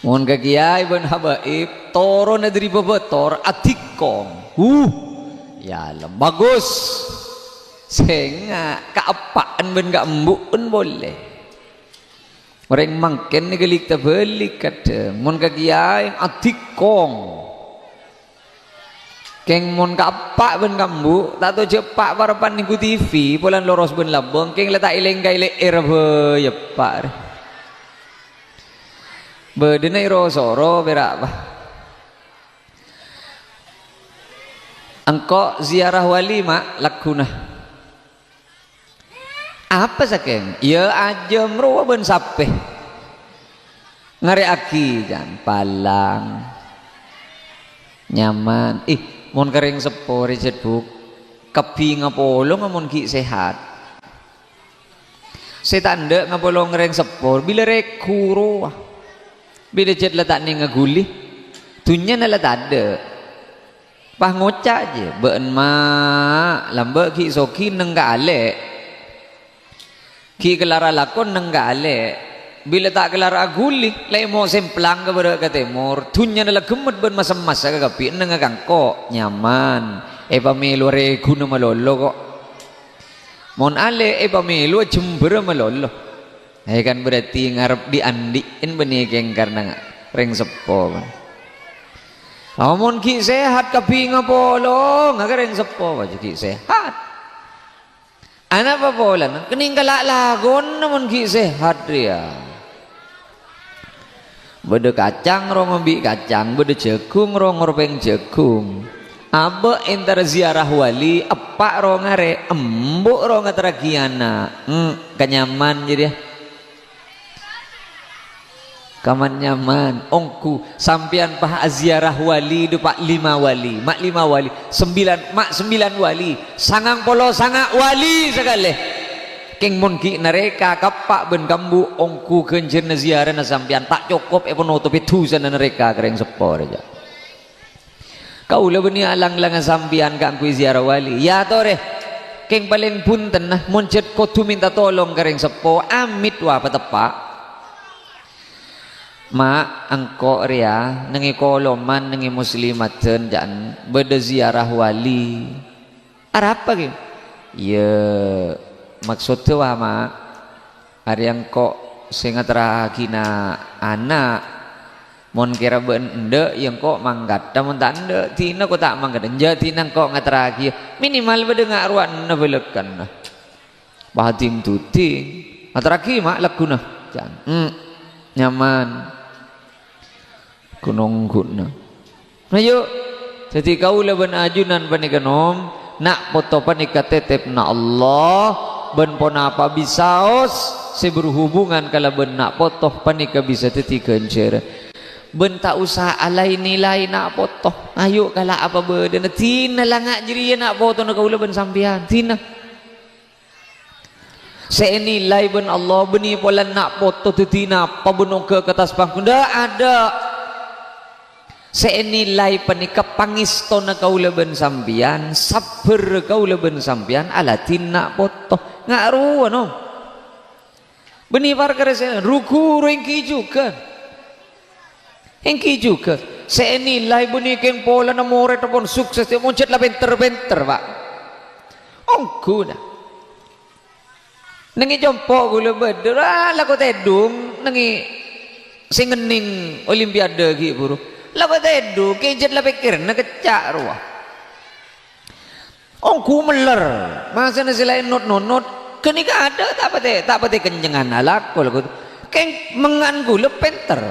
Mon ka kèyaè bân habaib, toronna dhâri bâbâtor, adhikong. Huh, yâ, lem-, bagus. Sènga', kaappa'en bân kaembu'en polè. Orèng mangkèn nèka lik-tabâlik kadhâng. Mon ka kèyaè, adhikong. Kèng mon ka eppa' bân ka embu', ta' to jhâ' eppa' parappa'na nèngghu T V, polana loros bân labâng, kèng la ta' èlèng ka èlè'è ra bhâi eppa' rè. Bâdâna èro-soro pèra' apa? Engko' ziarah wali, Ma', lagghuna. Apa sakèng? Iyâ, ajâm rowa bân sapè. Ngarè'aghi, jân, palang. Nyaman. Ih, mon ka rèng seppo rè, jhât, Bu', kabbhi ngapolong mon ghi' sehat. Sè ta' endâ' ngapolong rèng seppo, bilâ règhu rowa. Bilâ jhât la ta' nènga ghuli. Dhunnyana la tadâ'. Pas ngoca' jiyâ, "Bâ'en, Ma', lambâ' ghi' soghi neng ka alè'. Ghi' kellara lakon neng ka alè'. Bilâ ta' kellara aghuli, la èmo semplang ka bârâ' ka tèmor. Dhunnyana la ghemmet bân mas-emmassa kakabbhi, neng ka engko'. Nyaman. Èpamèlowa règhuna malolo, ko'. Mon alè', èpamèlowa jembhârrâ malolo." Eh, kan berarti ngarep dhi'-andhi'en bânnè kèng karna rèng seppo, bân. Amon ghi' sehat kabbhi ngapolong ka rèng seppo, bâjâ ghi' sehat. Anapa polana? Kennèng kala' lakonna mon ghi' sehat rèya. Bâdâ kacang ro ngombi' kacang, bâdâ jhâghung ro ngorbhâng jhâghung. Abâ' entara ziarah wali, eppa' ro ngarè', embu' ro ngaterraghi ana'. Hmm, kanyaman jârèya. Kaman nyaman, ongghu sampèyan pas aziarah wali, dhu, Pa', lima wali, ma' lima wali, sembilan, ma' sembilan wali, sangang polo sanga' wali sakalè. Kèng mon ghi' narèka, ka eppa' bân ka embu', ongghu ghânjhârânna ziarana sampèyan ta' cokop èpanotobhi dhusana narèka ka rèng seppo rèya. Kaulâ bânnè alang-langnga sampèyan kaangghuy ziarah wali. Yâ torè, kèng palèng bhuntenna, mon jhât kodhu mènta tolong ka rèng seppo, amit wa pateppa'. Ma', engko' rèya neng è Koloman, neng è Muslimadhân, ca'na bâdâ ziarah wali. Arapa, ghi? Iyâ, maksoddhâ wa, Ma'. Arèya engko' sè ngaterraghina ana'. Mon kèra bâ'en endâ', iyâ engko' mangkaddhâ, mon ta' endâ', dina ko ta' mangkaddhâ. Enjâ' dina engko' ngaterraghiyâ, minimal bâdâ nga' rowa enna bâlâkana. Pading-duding. Ngaterraghi, Ma', lagghuna. Jan. Hmm. Nyaman. Ghun-ongghuna. Ayo, dhâddhi kaulâ bân ajunan panèka, Nom, na' poto panèka tètèpna Allah, bân ponapa bisaos sè berhubungan kalabân na' poto panèka bisa dhâddhi ghânjhârân. Bân ta' osa alay-nilay na' poto. Ayo, kala' apa bâdâna, dina la nga' jârèya na' potona kaulâ bân sampèyan, dina. Sè ènilai bân Allah, bânnè polana na' poto dhâddhi napa bân ongghâ ka attas panggung? Dâ', adâ'. Sè ènilai panèka pangèstona kaulâ bân sampèyan, sabbhârrâ kaulâ bân sampèyan, aladhin na' poto. Nga' rowa, Nom. Bânnè parkara sè ru-ghuru èngghi jhughân. Èngghi jhughân. Sè ènilai bânnè kèng polana morèdhâ pon sukses, mon jhât la pènter-pènter, Pa'. Ongghu, nah. Neng è compo' ghulâ bâdâ, ah, lako tèdung, neng è sè ngennèng olimpiade ghi' bhuru. Lako tèdung, kèng jhât la pèkkèranna kècca' rowa. Ongghu mèller, masana sè laèn not-nonot, ghânèka adâ' ta' patè, ta' patè kencengan alako, lako. Kèng mènga'an ghulâ pènter.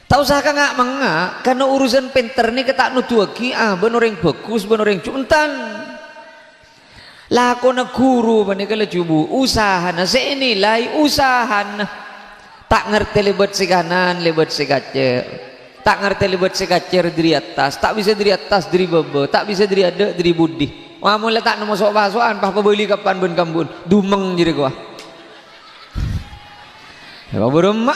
Ta' osa ka nga'-mengnga', karna urusan pènter nèka ta' noduwâghi abâ'na orèng bhâghus bân orèng ju-, enten. Lakona ghuru panèka laju bu-, usahana sè ènilai usahana. Ta' ngartè lèbât sè kanan, lèbât sè kacèr. Ta' ngartè lèbât sè kacèr dhâri attas, ta' bisa dhâri attas dhâri bâbâ, ta' bisa dhâri adâ' dhâri budi. Wah, mon la ta' nemmo so'-paso'an, pas pabâli kapan bân kambu'en? Dumeng jârèya, wah. Ya, bârâmma.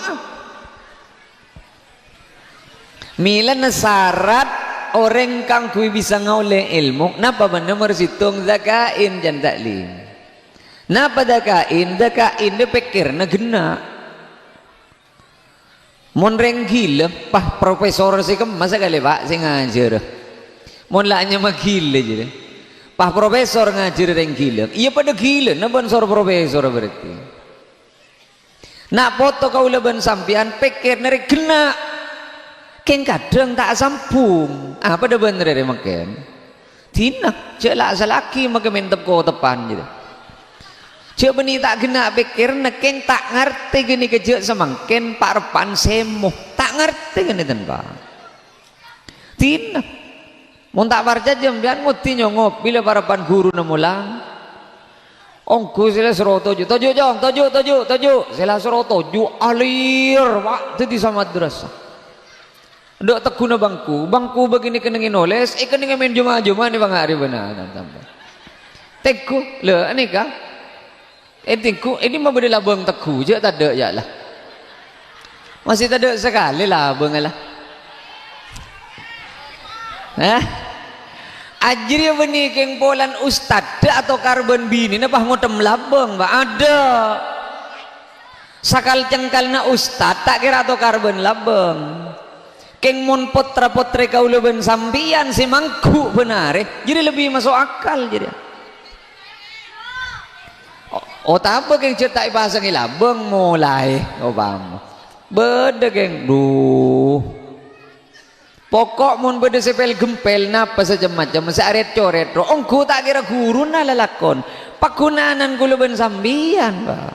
Mèlana sarat orèng kaangghuy bisa ngaollè èlmo, napa bân? Nomer sèttong, dzaka'in, can ta'lim. Napa dzaka'in? Dzaka'in dâ' pèkkèrra ghenna'. Mon rèng ghilâ, pas profesor sè kemma sakalè, Pak, sè ngajhârâ. Mon la anyama ghilâ jârèya. Pas profesor ngajhârâ rèng ghilâ. Iyâ padâ ghilâna bân sor profesor berarti. Na' poto kaulâ bân sampèyan pèkkèrra rè ghenna'. Kèng kadhâng ta' asambhung. Apa dâ' bân rè, rè mangkèn? Dinah, jhâ' la' sala'aghi makè mentep kotepan, gitu. Jhâ' bânnè ta' ghenna' pèkkèrra, kèng ta' ngartè ghânèka jhâ' samangkèn pa'-reppa'an sèmo. Ta' ngartè ghânèka, Pak. Dinah. Mon ta' parcajâ, sampèyan ngoddhi nyongop bilâ pa'-reppa'an ghuruna molang. Ongghu sè la soro toju', "Toju', Cong, toju', toju', toju'." Sè la soro toju' alèr, Pak, dhâddhi samadrasah. Dâ' tegghuna bangku, bangku bâgiyân èkennengngè nolès, èkennengngè maèn jhumah-jhumah nè pangaribanna, tan-, tan-, tan. Tèngghu, lha, anèka. È tèngghu, è dimma bâdâ labâng tèngghu, jhâ' tadâ', ya, la. Masih tadâ' sakalè labângnga, la. Hah? Ajâriyâ bânnè kèng polana ustad, dâ' atokar bân binèna pas ngodhâm labâng, Pak. Adâ'. Sakal-cengkalna ustad, ta' kèra atokar bân labâng. Kèng mon pottra-pottrè kaulâ bân sampèyan sè mangghu' bân arè, jârèya lebbi maso' akal jârèya. O-, otabâ kèng jhâ' ta' èpasangè labâng molaè, opama. Bâdâ kèng, dhu. Pokok mon bâdâ sè pel-gempel, napa sè cem-macem, sè arèt-corèt, ro-, ongghu ta' kèra ghuruna lalakon. Paghuna'an kaulâ bân sampèyan, Pak.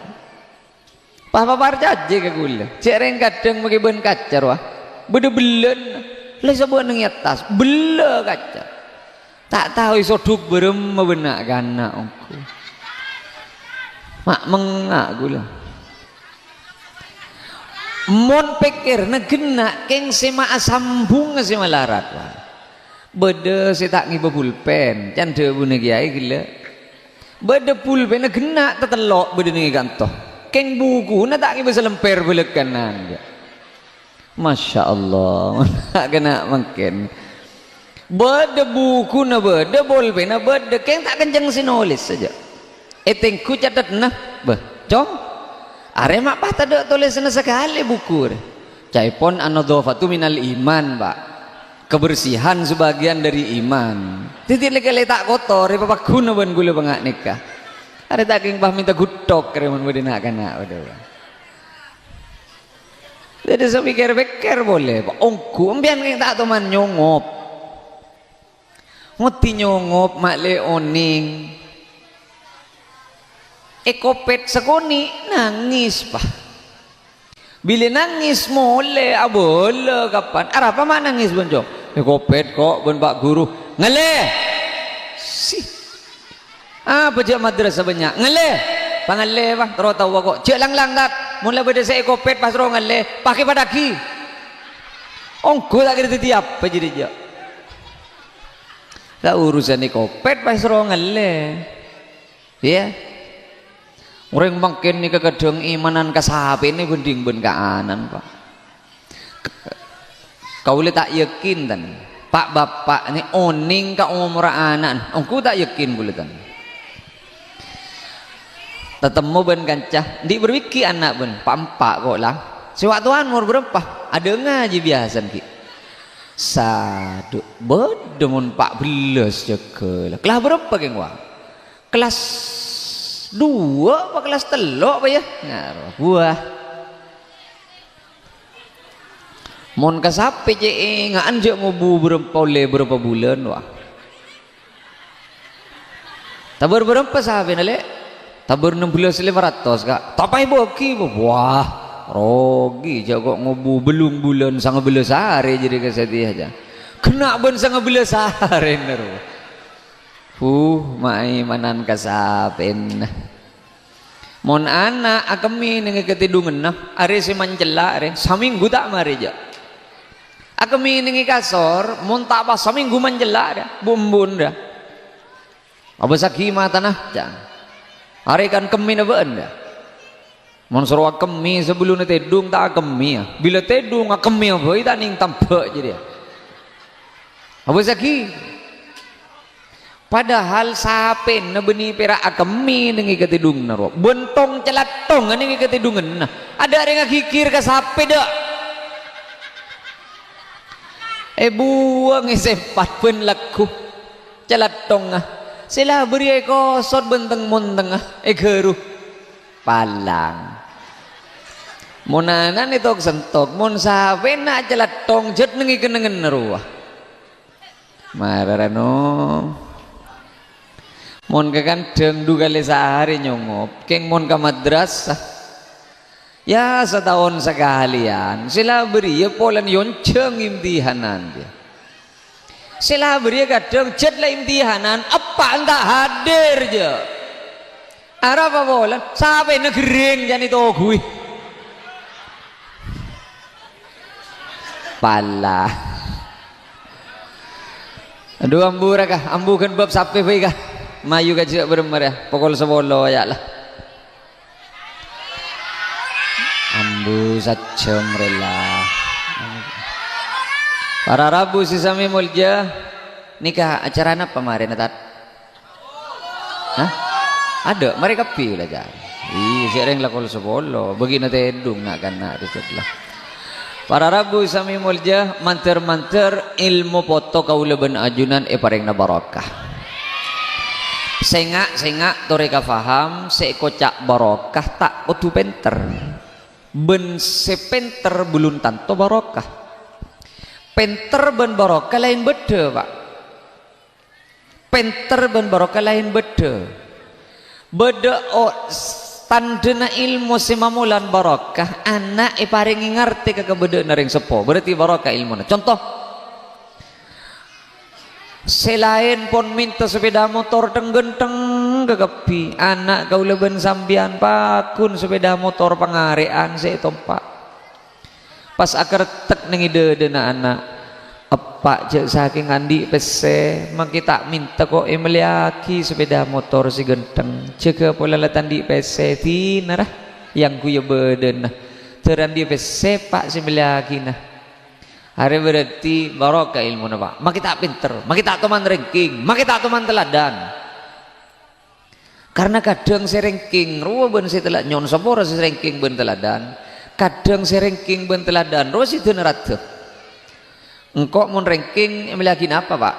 Pas paparcajâ ka kaulâ, jhâ' rèng kadhâng makè bân kaca rowa. Bâdâ bellâna, la sabâ' neng è attas, bellâ kaca. Ta' tao èsodhuk bârâmma bân na'-kana' ongghu. Ma'-, mengnga' kaulâ. Mon pèkkèrra ghenna' kèng sè ma' asambhungnga sè malarat, Pak. Bâdâ sè ta' ngèbâ pulpen, can dhâbuna kèyaè ghellâ'. Bâdâ pulpenna ghenna' tatello' bâdâ neng è kanto. Kèng bukuna ta' ngèbâ salemper bâlâkkanan, jâ'. Masya Allah, kèna' mangkèn. Bâdâ bukuna bâdâ, pulpenna bâdâ, kèng ta' kencèng sè nolès sè jâ'. Ètèngghu cathedhânna, "Bâh, Cong, arè ma' pas tadâ' tolèsanna sakalè buku arè." Ca'èpon an-nadhafatu minal iman, Pak. Kebersihan sebagian dari iman. Dhâddhi lè-kèlè ta' kotor, èpapaghuna bân kaulâ panga' nèka. Arè ta' kèng pas mènta gutthok arè mon bâdâ na'-kana' padâ. Dhâddhi sè pèkkèr-pèkkèr polè, Pak. Ongghu, sampèyan kèng ta' toman nyongop. Ngoddhi nyongop, ma'lè onèng. Èkopèt sakonè', nangès, Pak. Bilâ nangès molè, abâlâ kapan. Arapa ma' nangès, bân, Cong? Èkopèt, kok, bân Pa' Guru. Ngallè! Si. Apa jâ' madrasah bânnya'? Ngallè! Pangallè, Pak, terro taowa, kok. Jâ' lang-lang, Tat. Mon la bâdâ sè èkopèt, pas terro ngallè. Pas kè padâghi. Ongghu ta' kèra dhâddhi apa jârèya, jâ'? La urusan èkopèt pas ro ngallè. Iyâ. Orèng mangkèn nèka kadhâng imanan ka sapèna bhânding bân ka ana'na, Pak. Kaulâ ta' yakin, tan. Pa'-bapa' nè onèng ka omorra ana'na. Ongghu ta' yakin kaulâ, tan. Tatemmo bân kanca, andi' bârâmpa ghi' ana' bân? Pa'-empa' kok, la. Sè wa'-towan omor bârâmpa? Adâ' ngajhi biyasana ghi'. Sadu, bâdâ mon pa' bellâs jâgâ, la. Kellas bârâmpa kèng, wa? Kellas duwâ' apa kellas tello', apa, yâ? Ngaro, buwâ. Mon ka sapè cè' ènga'an jâ' ngobu bârâmpa, ollè bârâmpa bulân, wa. Tabâr bârâmpa sapèna, Lè'? Tabâr ennem bellâs lèma ratos, Ka'. Ta' paèbâghi, wah, rogi, jâ' kok ngobu bâllung bulân sanga bellâs arè jârèya ka satèya, jâ'. Ghenna' bân sanga bellâs arè, nèro. Huh, maèmanan ka sapèna. Mon ana' akemmè neng è katèdunganna, arè sè mancella arè, samènggu ta' marè, jâ'. Akemmè neng è kasor, mon ta' pas samènggu mancella arè, bu-embun, ra. "Abâssaghi matana," ca'na. "Arè kan kemmèna bâ'ân, yâ." Mon soro akemmè sabellunna tèdung, ta' akemmè, yâ. Bilâ tèdung akemmè bhâi ta' nèng tambhâ' jârèya. Abâssaghi. Padahal sapèna bânnè pèra' akemmè nèng è katèdunganna rowa. Bân tong-calattong nèng è katèdunganna. Adâ' rèng aghigghir ka sapè, dâ'. Èbuwâng è sèmpat bân lagghu. Calattongnga. Sè la bâriyâ èkosot bân teng-montengnga, èghâru. Palang. Mon ana'na ètok-sentok, mon sapèna calattong, jhât nèng è kennengnganna rowa. Mara ra, no. Mon ka kandhâng du kalè saarè nyongop, kèng mon ka madrasah. Yâ, sataon sakalèyan. Sè la bâriyâ polana èyonjhâng imtihanan, yâ. Sè la bâriyâ kadhâng jhât la imtihanan, eppa' enta' hadir, jâ. Arapa polana? Sapèna gherrèng jhâ' nètoghuwi. Pala. Adhu, ambu ra, ka. Ambu ghân bâb sapè bhâi, ka. Mayu ka jhâ' bârâmma rèya. Pokol sapolo, yâ, la. Ambu sajjhâm rèla. Para rabu sè samè molja, nèka acara napa marèna, Tat? Hah? Adâ', marè kabbhi la, Jan. Iyâ, sè rèng la kol sapolo, bâgina tèdung na'-kana' rèya la. Para rabu sè samè molja, mandhâr-mandhâr èlmo poto kaulâ bân ajunan èparèngana barokah. Sènga', sènga', torè ka paham, sè èkoca' barokah ta' kodhu pènter. Bân sè pènter belum tanto barokah. Pènter bân barokah laèn bâdâ, Pa'. Pènter bân barokah laèn bâdâ. Bâdâ o-, s-, tandhâna èlmo sè mamolan barokah, ana' èparèngè ngartè ka kabâdâ'ânna rèng seppo. Berarti barokah èlmona. Conto, sè laèn pon mènta sepèda motor thèng-ghânthèng kakabbhi. Ana' kaulâ bân sampèyan pagghun sepèda motor pangarè'an sè ètompa'. Pas akertek neng è dâdâna ana', "Eppa', jhâ' sakèng andi' pèssè, mangkè ta' mènta ko' èmellèyaghi sepèda motor sè ghânthèng. Jâgâ pola la ta' andi' pèssè, dinara èyangghuya bâdâna. Dâr andi' pèssè, Eppa', sè mellèyaghina." Arè berarti barokah èlmona, Pa'. Mangkè ta' pènter, mangkè ta' toman ranking, mangkè ta' toman teladan. Karna kadhâng sè ranking rowa bân sè tela-, nyo'on sapora sè ranking bân teladan. Kadhâng sè ranking bân teladan rowa sè dâna raddhâ. Engko' mon ranking èmellèyaghi napa, Pa'?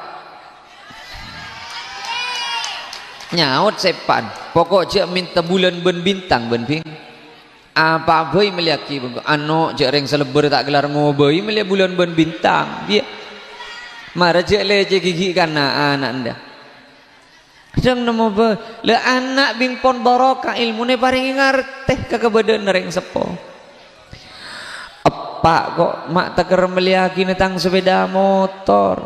Nyaot sè eppa'na, "Poko' jhâ' mènta bulân bân bintang, bân bing." Apa bhâi mellèyaghi bengko. Ano, jhâ' rèng salèbbâr ta' kellar ngobâi mellè bulân bân bintang. Biyâ. Mara jhâ' lècèghi ghi' kana' ana' enda. Kadhâng nemmo bhâi. La ana' bing pon barokah èlmona èparèngè ngartè ka kabâdâ'ânna rèng seppo. Eppa' ko' ma' tèkèr mellèyaghina tang sepèda motor.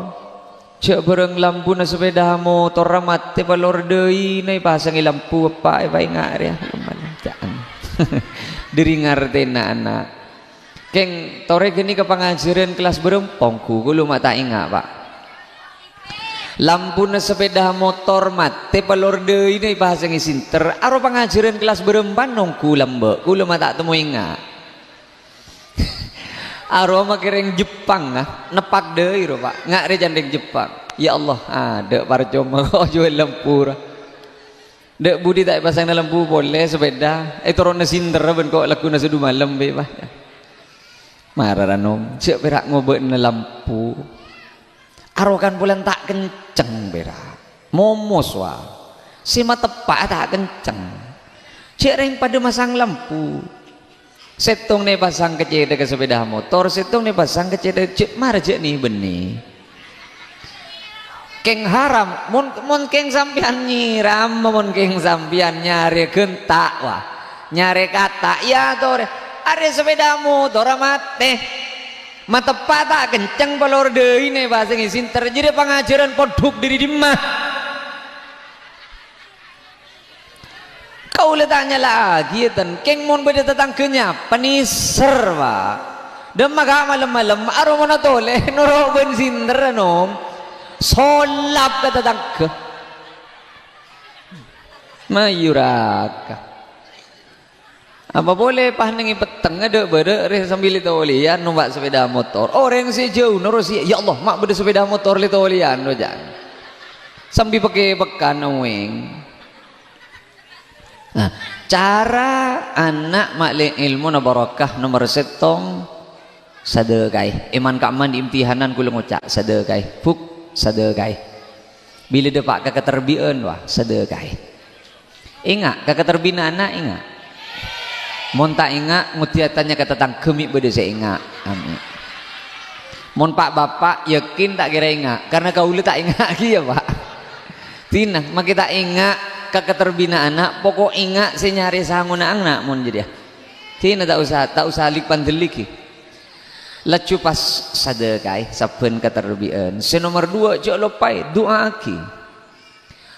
Jhâ' bhârâng lampuna sepèda motorra matè palor dâina èpasangè lampu, eppa' èpaènga' rèya. Ca'na. Dâri ngartèna ana'. Kèng, torè ghânèka pangajhârân kellas bârâmpa ongghu, kaulâ ma' ta' ènga', Pa'. Lampuna sepèda motor matè palor dâina èpasangè sènter, aro pangajhârân kellas bârâmpa ongghu lambâ', kaulâ ma' ta' temmo ènga'. Arowa makè rèng Jepang, ah, neppak dâi, ro, Pa'. Nga' rè can rèng Jepang. Ya Allah, adâ' parcoma ko' jhuwâl lampu, ra. Dâ' budi ta' èpasangana lampu polè, sepèda. Ètoronna sènterra bân ko' lagghuna sè du malem, bhâi, Pa'. Mara ra, Nom, jhâ' pèra' ngobâ'âna lampu. Arokan polana ta' kenceng, pèra'. Momos, wa. Sè mateppa'a ta' kenceng. Jhâ' rèng padâ masang lampu. Sèttongnga èpasang ka cèthagghâ sepèda motor, sèttongnga èpasang ka cèthagghâ, jhâ', mara jhâ' nè-bânnè. Kèng haram, mon, mon kèng sampèyan nyèram, mon kèng sampèyan nyarè ghânta', wa, nyarè kata', ya torè, arè sepèda motorra matè. Mateppa' ta' kenceng palor dâina èpasangè sènter, jârèya pangajhârân pondhuk dâri dimma? Kaulâ ta' nyala'aghi, yâ, ten. Kèng mon bâdâ tatangghâ nyapa, nèser, Pa'. Dâmma ga' malem-malem, aromana tolè, noro' bân sènterra, Nom. Solap ka tatangghâ. Mayu raka. Apa polè pas nèng è petteng, adâ'-bâdâ' rè sambi lè-tolèyan nompa' sepeda motor. Orèng sè jhâu noro' sè, "Ya Allah, ma' bâdâ sepeda motor lè-tolèyan," oca'na. Sambi pè-kèpèkan owèng. Nah, cara ana' ma'lè èlmona barokah nomer sèttong, sadhâkaè. È man-ka'emman è imtihanan kaulâ ngoca', "Sadhâkaè, Bu', sadhâkaè." Bilâ dâpa' ka katerbi'ân, wah, sadhâkaè. Enga', ka katerbi'ânna ana', enga'. Mon ta' enga', ngoddhi atanya ka tatangghâ mè' bâdâ sè enga'. Amin. Mon pa'-bapa', yakin ta' kèra enga', karna kaulâ ta' enga' kèya, Pa'. Dina, makè ta' enga' ka katerbi'ânna ana', poko' enga' sè nyarè sangona ana' mon jârèya. Dina ta' osa, ta' osa lik-pandelligi. Laju pas sadhâkaè sabbhân katerbi'ân. Sè nomer duwâ', jhâ' loppaè, du'aaghi.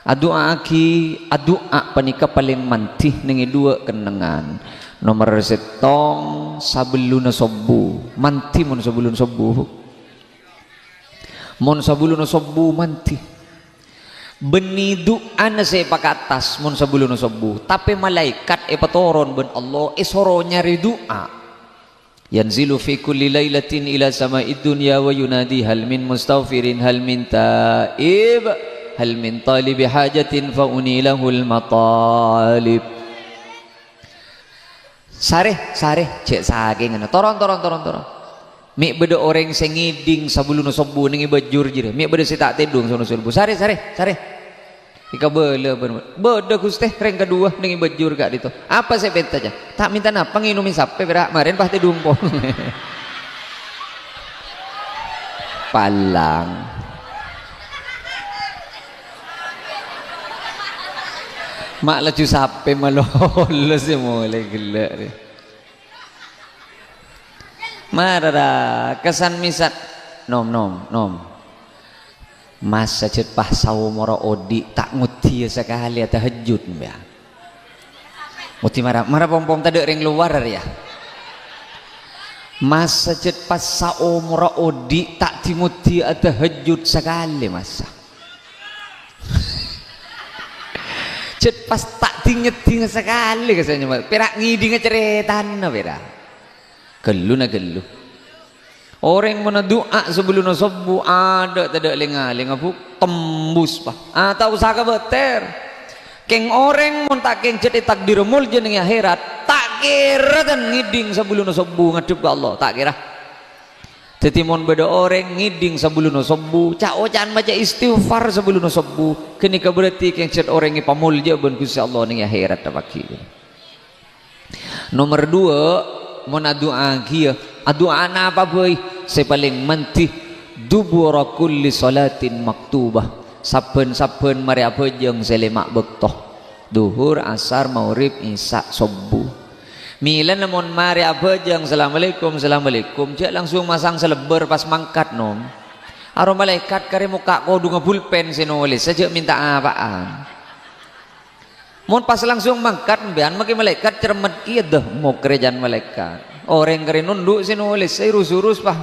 Adu'aaghi, adu'a panèka palèng mandhi nèng è duwâ' kennengngan. Nomer sèttong, sabellunna sobbhu. Mandhi mon sabellunna sobbhu, Bu'. Mon sabellunna sobbhu mandhi. Bânnè du'ana sè èpakaattas mon sabellunna sobbhu. Tapè malaèkat èpatoron bân Allah èsoro nyarè du'a. Yanzilu fi kulli lailatin ila sama'id dunya wa yunadi, "Hal min mustaghfirin, hal min taib, hal min talibi hajatin fa unilahul matalib." Sarè, sarè, jhâ' sakènganna. Toron, toron, toron, toron. Mè' bâdâ orèng sè ngèdhing sabellunna sobbhu nèng è bâjjur jârèya. Mè' bâdâ sè ta' tèdhung sabellunna sobbhu. Sarè, sarè, sarè. Èkabâlâ bân, "Bâdâ, Ghustè, rèng kaduwâ nèng è bâjjur ka'dinto." "Apa sè èpènta, Cang?" "Ta' mènta napa, ngènomè sapè pèra', marèn pas tèdhung pon." Palang. Ma' laju sapè malolo sè molè ghellâ' rè. Mara ra, kesan misan. Nom, nom, nom. Masa jhât pas saomorra odi' ta' ngoddhiyâ sakalè atahajjud, ya. Ngoddhi mara, mara pong-pong tadâ' rèng lowar, ya. Masa jhât pas saomorra odi' ta' dingoddhiyâ atahajjud sakalè, masa. Jhât pas ta' ding-nyedding sakalè ka sè nyama. Pèra' ngèdhinga carètana, pèra'. Ghâllu na ghâllu. Orèng mon adu'a sabellunna sobbhu, adâ' tadâ' lèng-ngalèngnga, Bu', tembus, Pa'. Ah, ta' osa kabâtèr. Kèng orèng mon ta' kèng jhât ètakdir molja nèng akhèrat, ta' kèra dân ngèdhing sabellunna sobbhu ngaddhep ka Allah, ta' kèra. Dhâddhi, mon bâdâ orèng ngèdhing sabellunna sobbhu, ca'-oca'an maca istighfar sabellunna sobbhu, ghânèka berarti kèng jhât orèng èpamoljâ'â bân Ghustè Allah nèng akhèrat, dâpaghi. Nomer duwâ', mon adu'aaghi, ya, adu'a napa bhâi? Sè palèng mandhi, dubura kulli sholatin maktubah, sabbhân-sabbhân marè abhâjâng sè lèma' bâkto, Dhuhur, Asar, Maghrib, Isya, Sobbhu. Mèlana mon marè abhâjâng, "Assalamualaikum, assalamualaikum," jhâ' langsung masang salebbâr pas mangkat, nom. Aro malaèkat karè mokka' kodhungnga bulpen sè nolès, jhâ' mènta apa'an. Mon pas langsung mangkat, sampèyan makè malaèkat cermet kèya, "Dah, mokre jân malaèkat. Orèng karè nondhu' sè nolès, sè rus-urus, Pa'."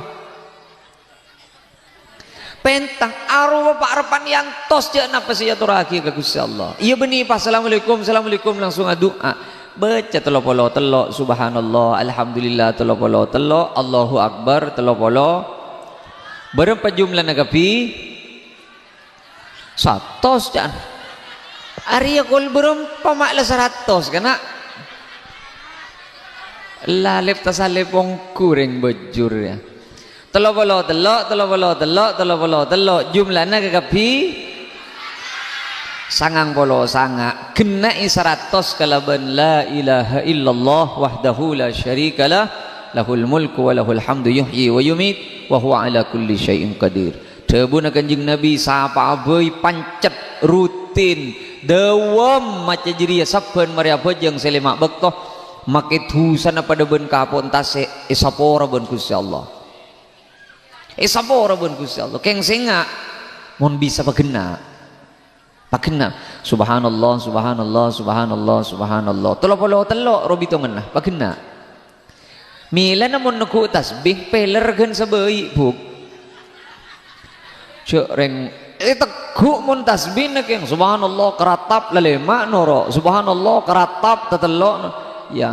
Pènta, arowa pa'-reppa'na èantos jhâ' napa sè èatorraghi ka Ghustè Allah. Iyâ bânnè, Pa', "Assalamualaikum, assalamualaikum," langsung adu'a. Baca tello polo tello', subhanallah, alhamdulillah, tello polo tello', Allahu Akbar, tello polo. Bârâmpa jumlana kabbhi? Satos, ca'na. Arèya kol bârâmpa ma' la saratos, kana'? Lalep tasalep ongghu rèng bâjjur, ya. Tello polo tello', tello polo tello', tello polo tello'. Jumlana kakabbhi sangang polo sanga'. Genna'è saratos kalabân la ilaha illallah wahdahu la syarikalah, lahul mulku wa lahul hamdu yuhyi wa yumit, wa huwa ala kulli syai'in qadir. Dhâbuna Kanjeng Nabi, sapa'a bhâi pancet, rutin, dâwâm maca jârèya sabbhân marè abhâjâng sè lèma' bâkto, makè dhusana padâ bân kapo'en tasè', èsapora bân Ghustè Allah. Èsapora bân Ghustè Allah. Kèng sènga', mon bisa paghenna'. Paghenna'. Subhanallah, subhanallah, subhanallah, subhanallah. Tello polo tello' robi tongenna. Paghenna'. Mèlana mon neggu' tasbih, pèlèr ghân sabâi', Bu'. Jhâ' rèng, Ètegghu' mon tasbina, kèng. Subhanallah, karatap la lèma' noro'. Subhanallah, karatap tatello'. Ya,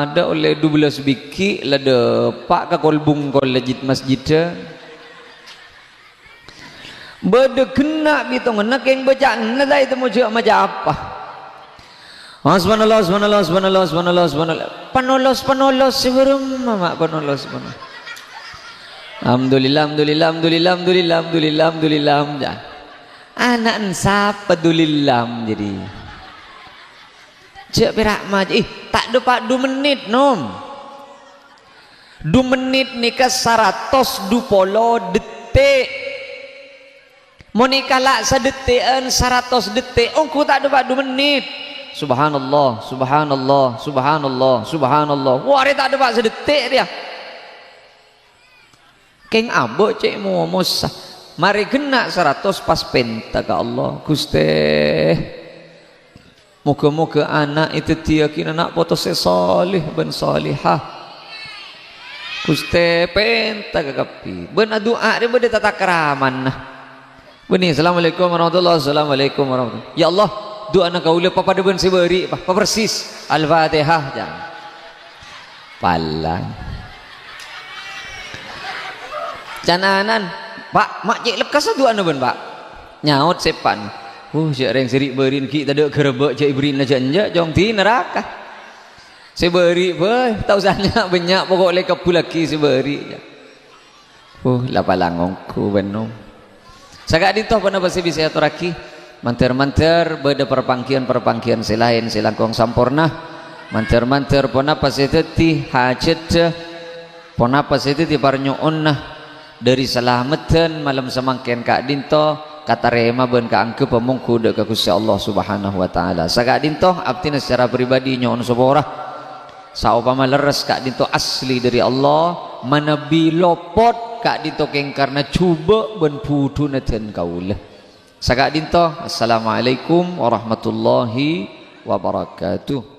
adâ' ollè dubellâs bighi' la dâpa' ka kol-bungkol la jit-, masjidda. Bâdâ ghenna' bitonganna, kèng bâca'anna ta' ètemmo jâ' maca apa. Oh, subhanallah, subhanallah, subhanallah, subhanallah, subhanallah. Panolos, panolos, sè bârâmma, ma' panolos, panolos. Alhamdulillah, alhamdulillah, alhamdulillah, alhamdulillah, alhamdulillah, alhamdulillah, ya. Ana'en sapa dulillah, jadi. Jâ' pèra' maca, ih, ta' dâpa' du mennit, nom. Du mennit nèka saratos du polo detik. Mon èkala' sadetti'an saratos detik, ongghu ta' dâpa' du mennit. Subhanallah, subhanallah, subhanallah, subhanallah. Wah, arè ta' dâpa' sadettik rèya. Kèng abâ' cè' momosa. Marè ghenna' saratos pas pènta ka Allah. Ghustè, moghâ-moghâ ana' èdhâddhiyâghi ana' poto sè salèh bân salèhah. Ghustè, pènta ka kabbhi. Bân adu'a rè bâdâ tatakramanna. Bânnè, "Assalamualaikum warahmatullah, assalamualaikum warahmatullah." "Ya Allah, du'ana kaulâ papadâ bân sè bâri', Pa', papersis." Al-Fatihah, jang. Palang. Can ana'en, "Pak, ma' cè' lekkassa du'ana bân, Pak?" Nyaot sè eppa'na, "Uh, jâ' rèng sè ri'-bâri'na ghi' tadâ' ghârbâ' jâ' èbâri'na jâ' enjâ', cong dina naraka. Sè bâri' bhâi, ta' osa nya'-bânnya', pokok lè kabbhullaghi sè bâri', jâ'." Uh, la palang ongghu bân nom. Saka'dinto ponapa sè bisa èatorraghi? Mandhâr-mandhâr bâdâ parpangghiyân-parpangghiyân sè laèn sè langkong samporna. Mandhâr-mandhâr ponapa sè dhâddhi hajhâddhâ, ponapa sè dhâddhi parnyo'onna dhâri salameddhân malem samangkèn ka'dinto katarèma bân kaangghep mongghu dhâ' ka Ghustè Allah Subhanahu wa Ta'ala. Saka'dinto abdhina sacara pribadi nyo'on sapora. Saopama lerres ka'dinto asli dhâri Allah, manabi lopot ka'dinto kèng karna jhubâ' bân budhuna dân kaulâ. Saka'dinto, assalamualaikum warahmatullahi wabarakatuh.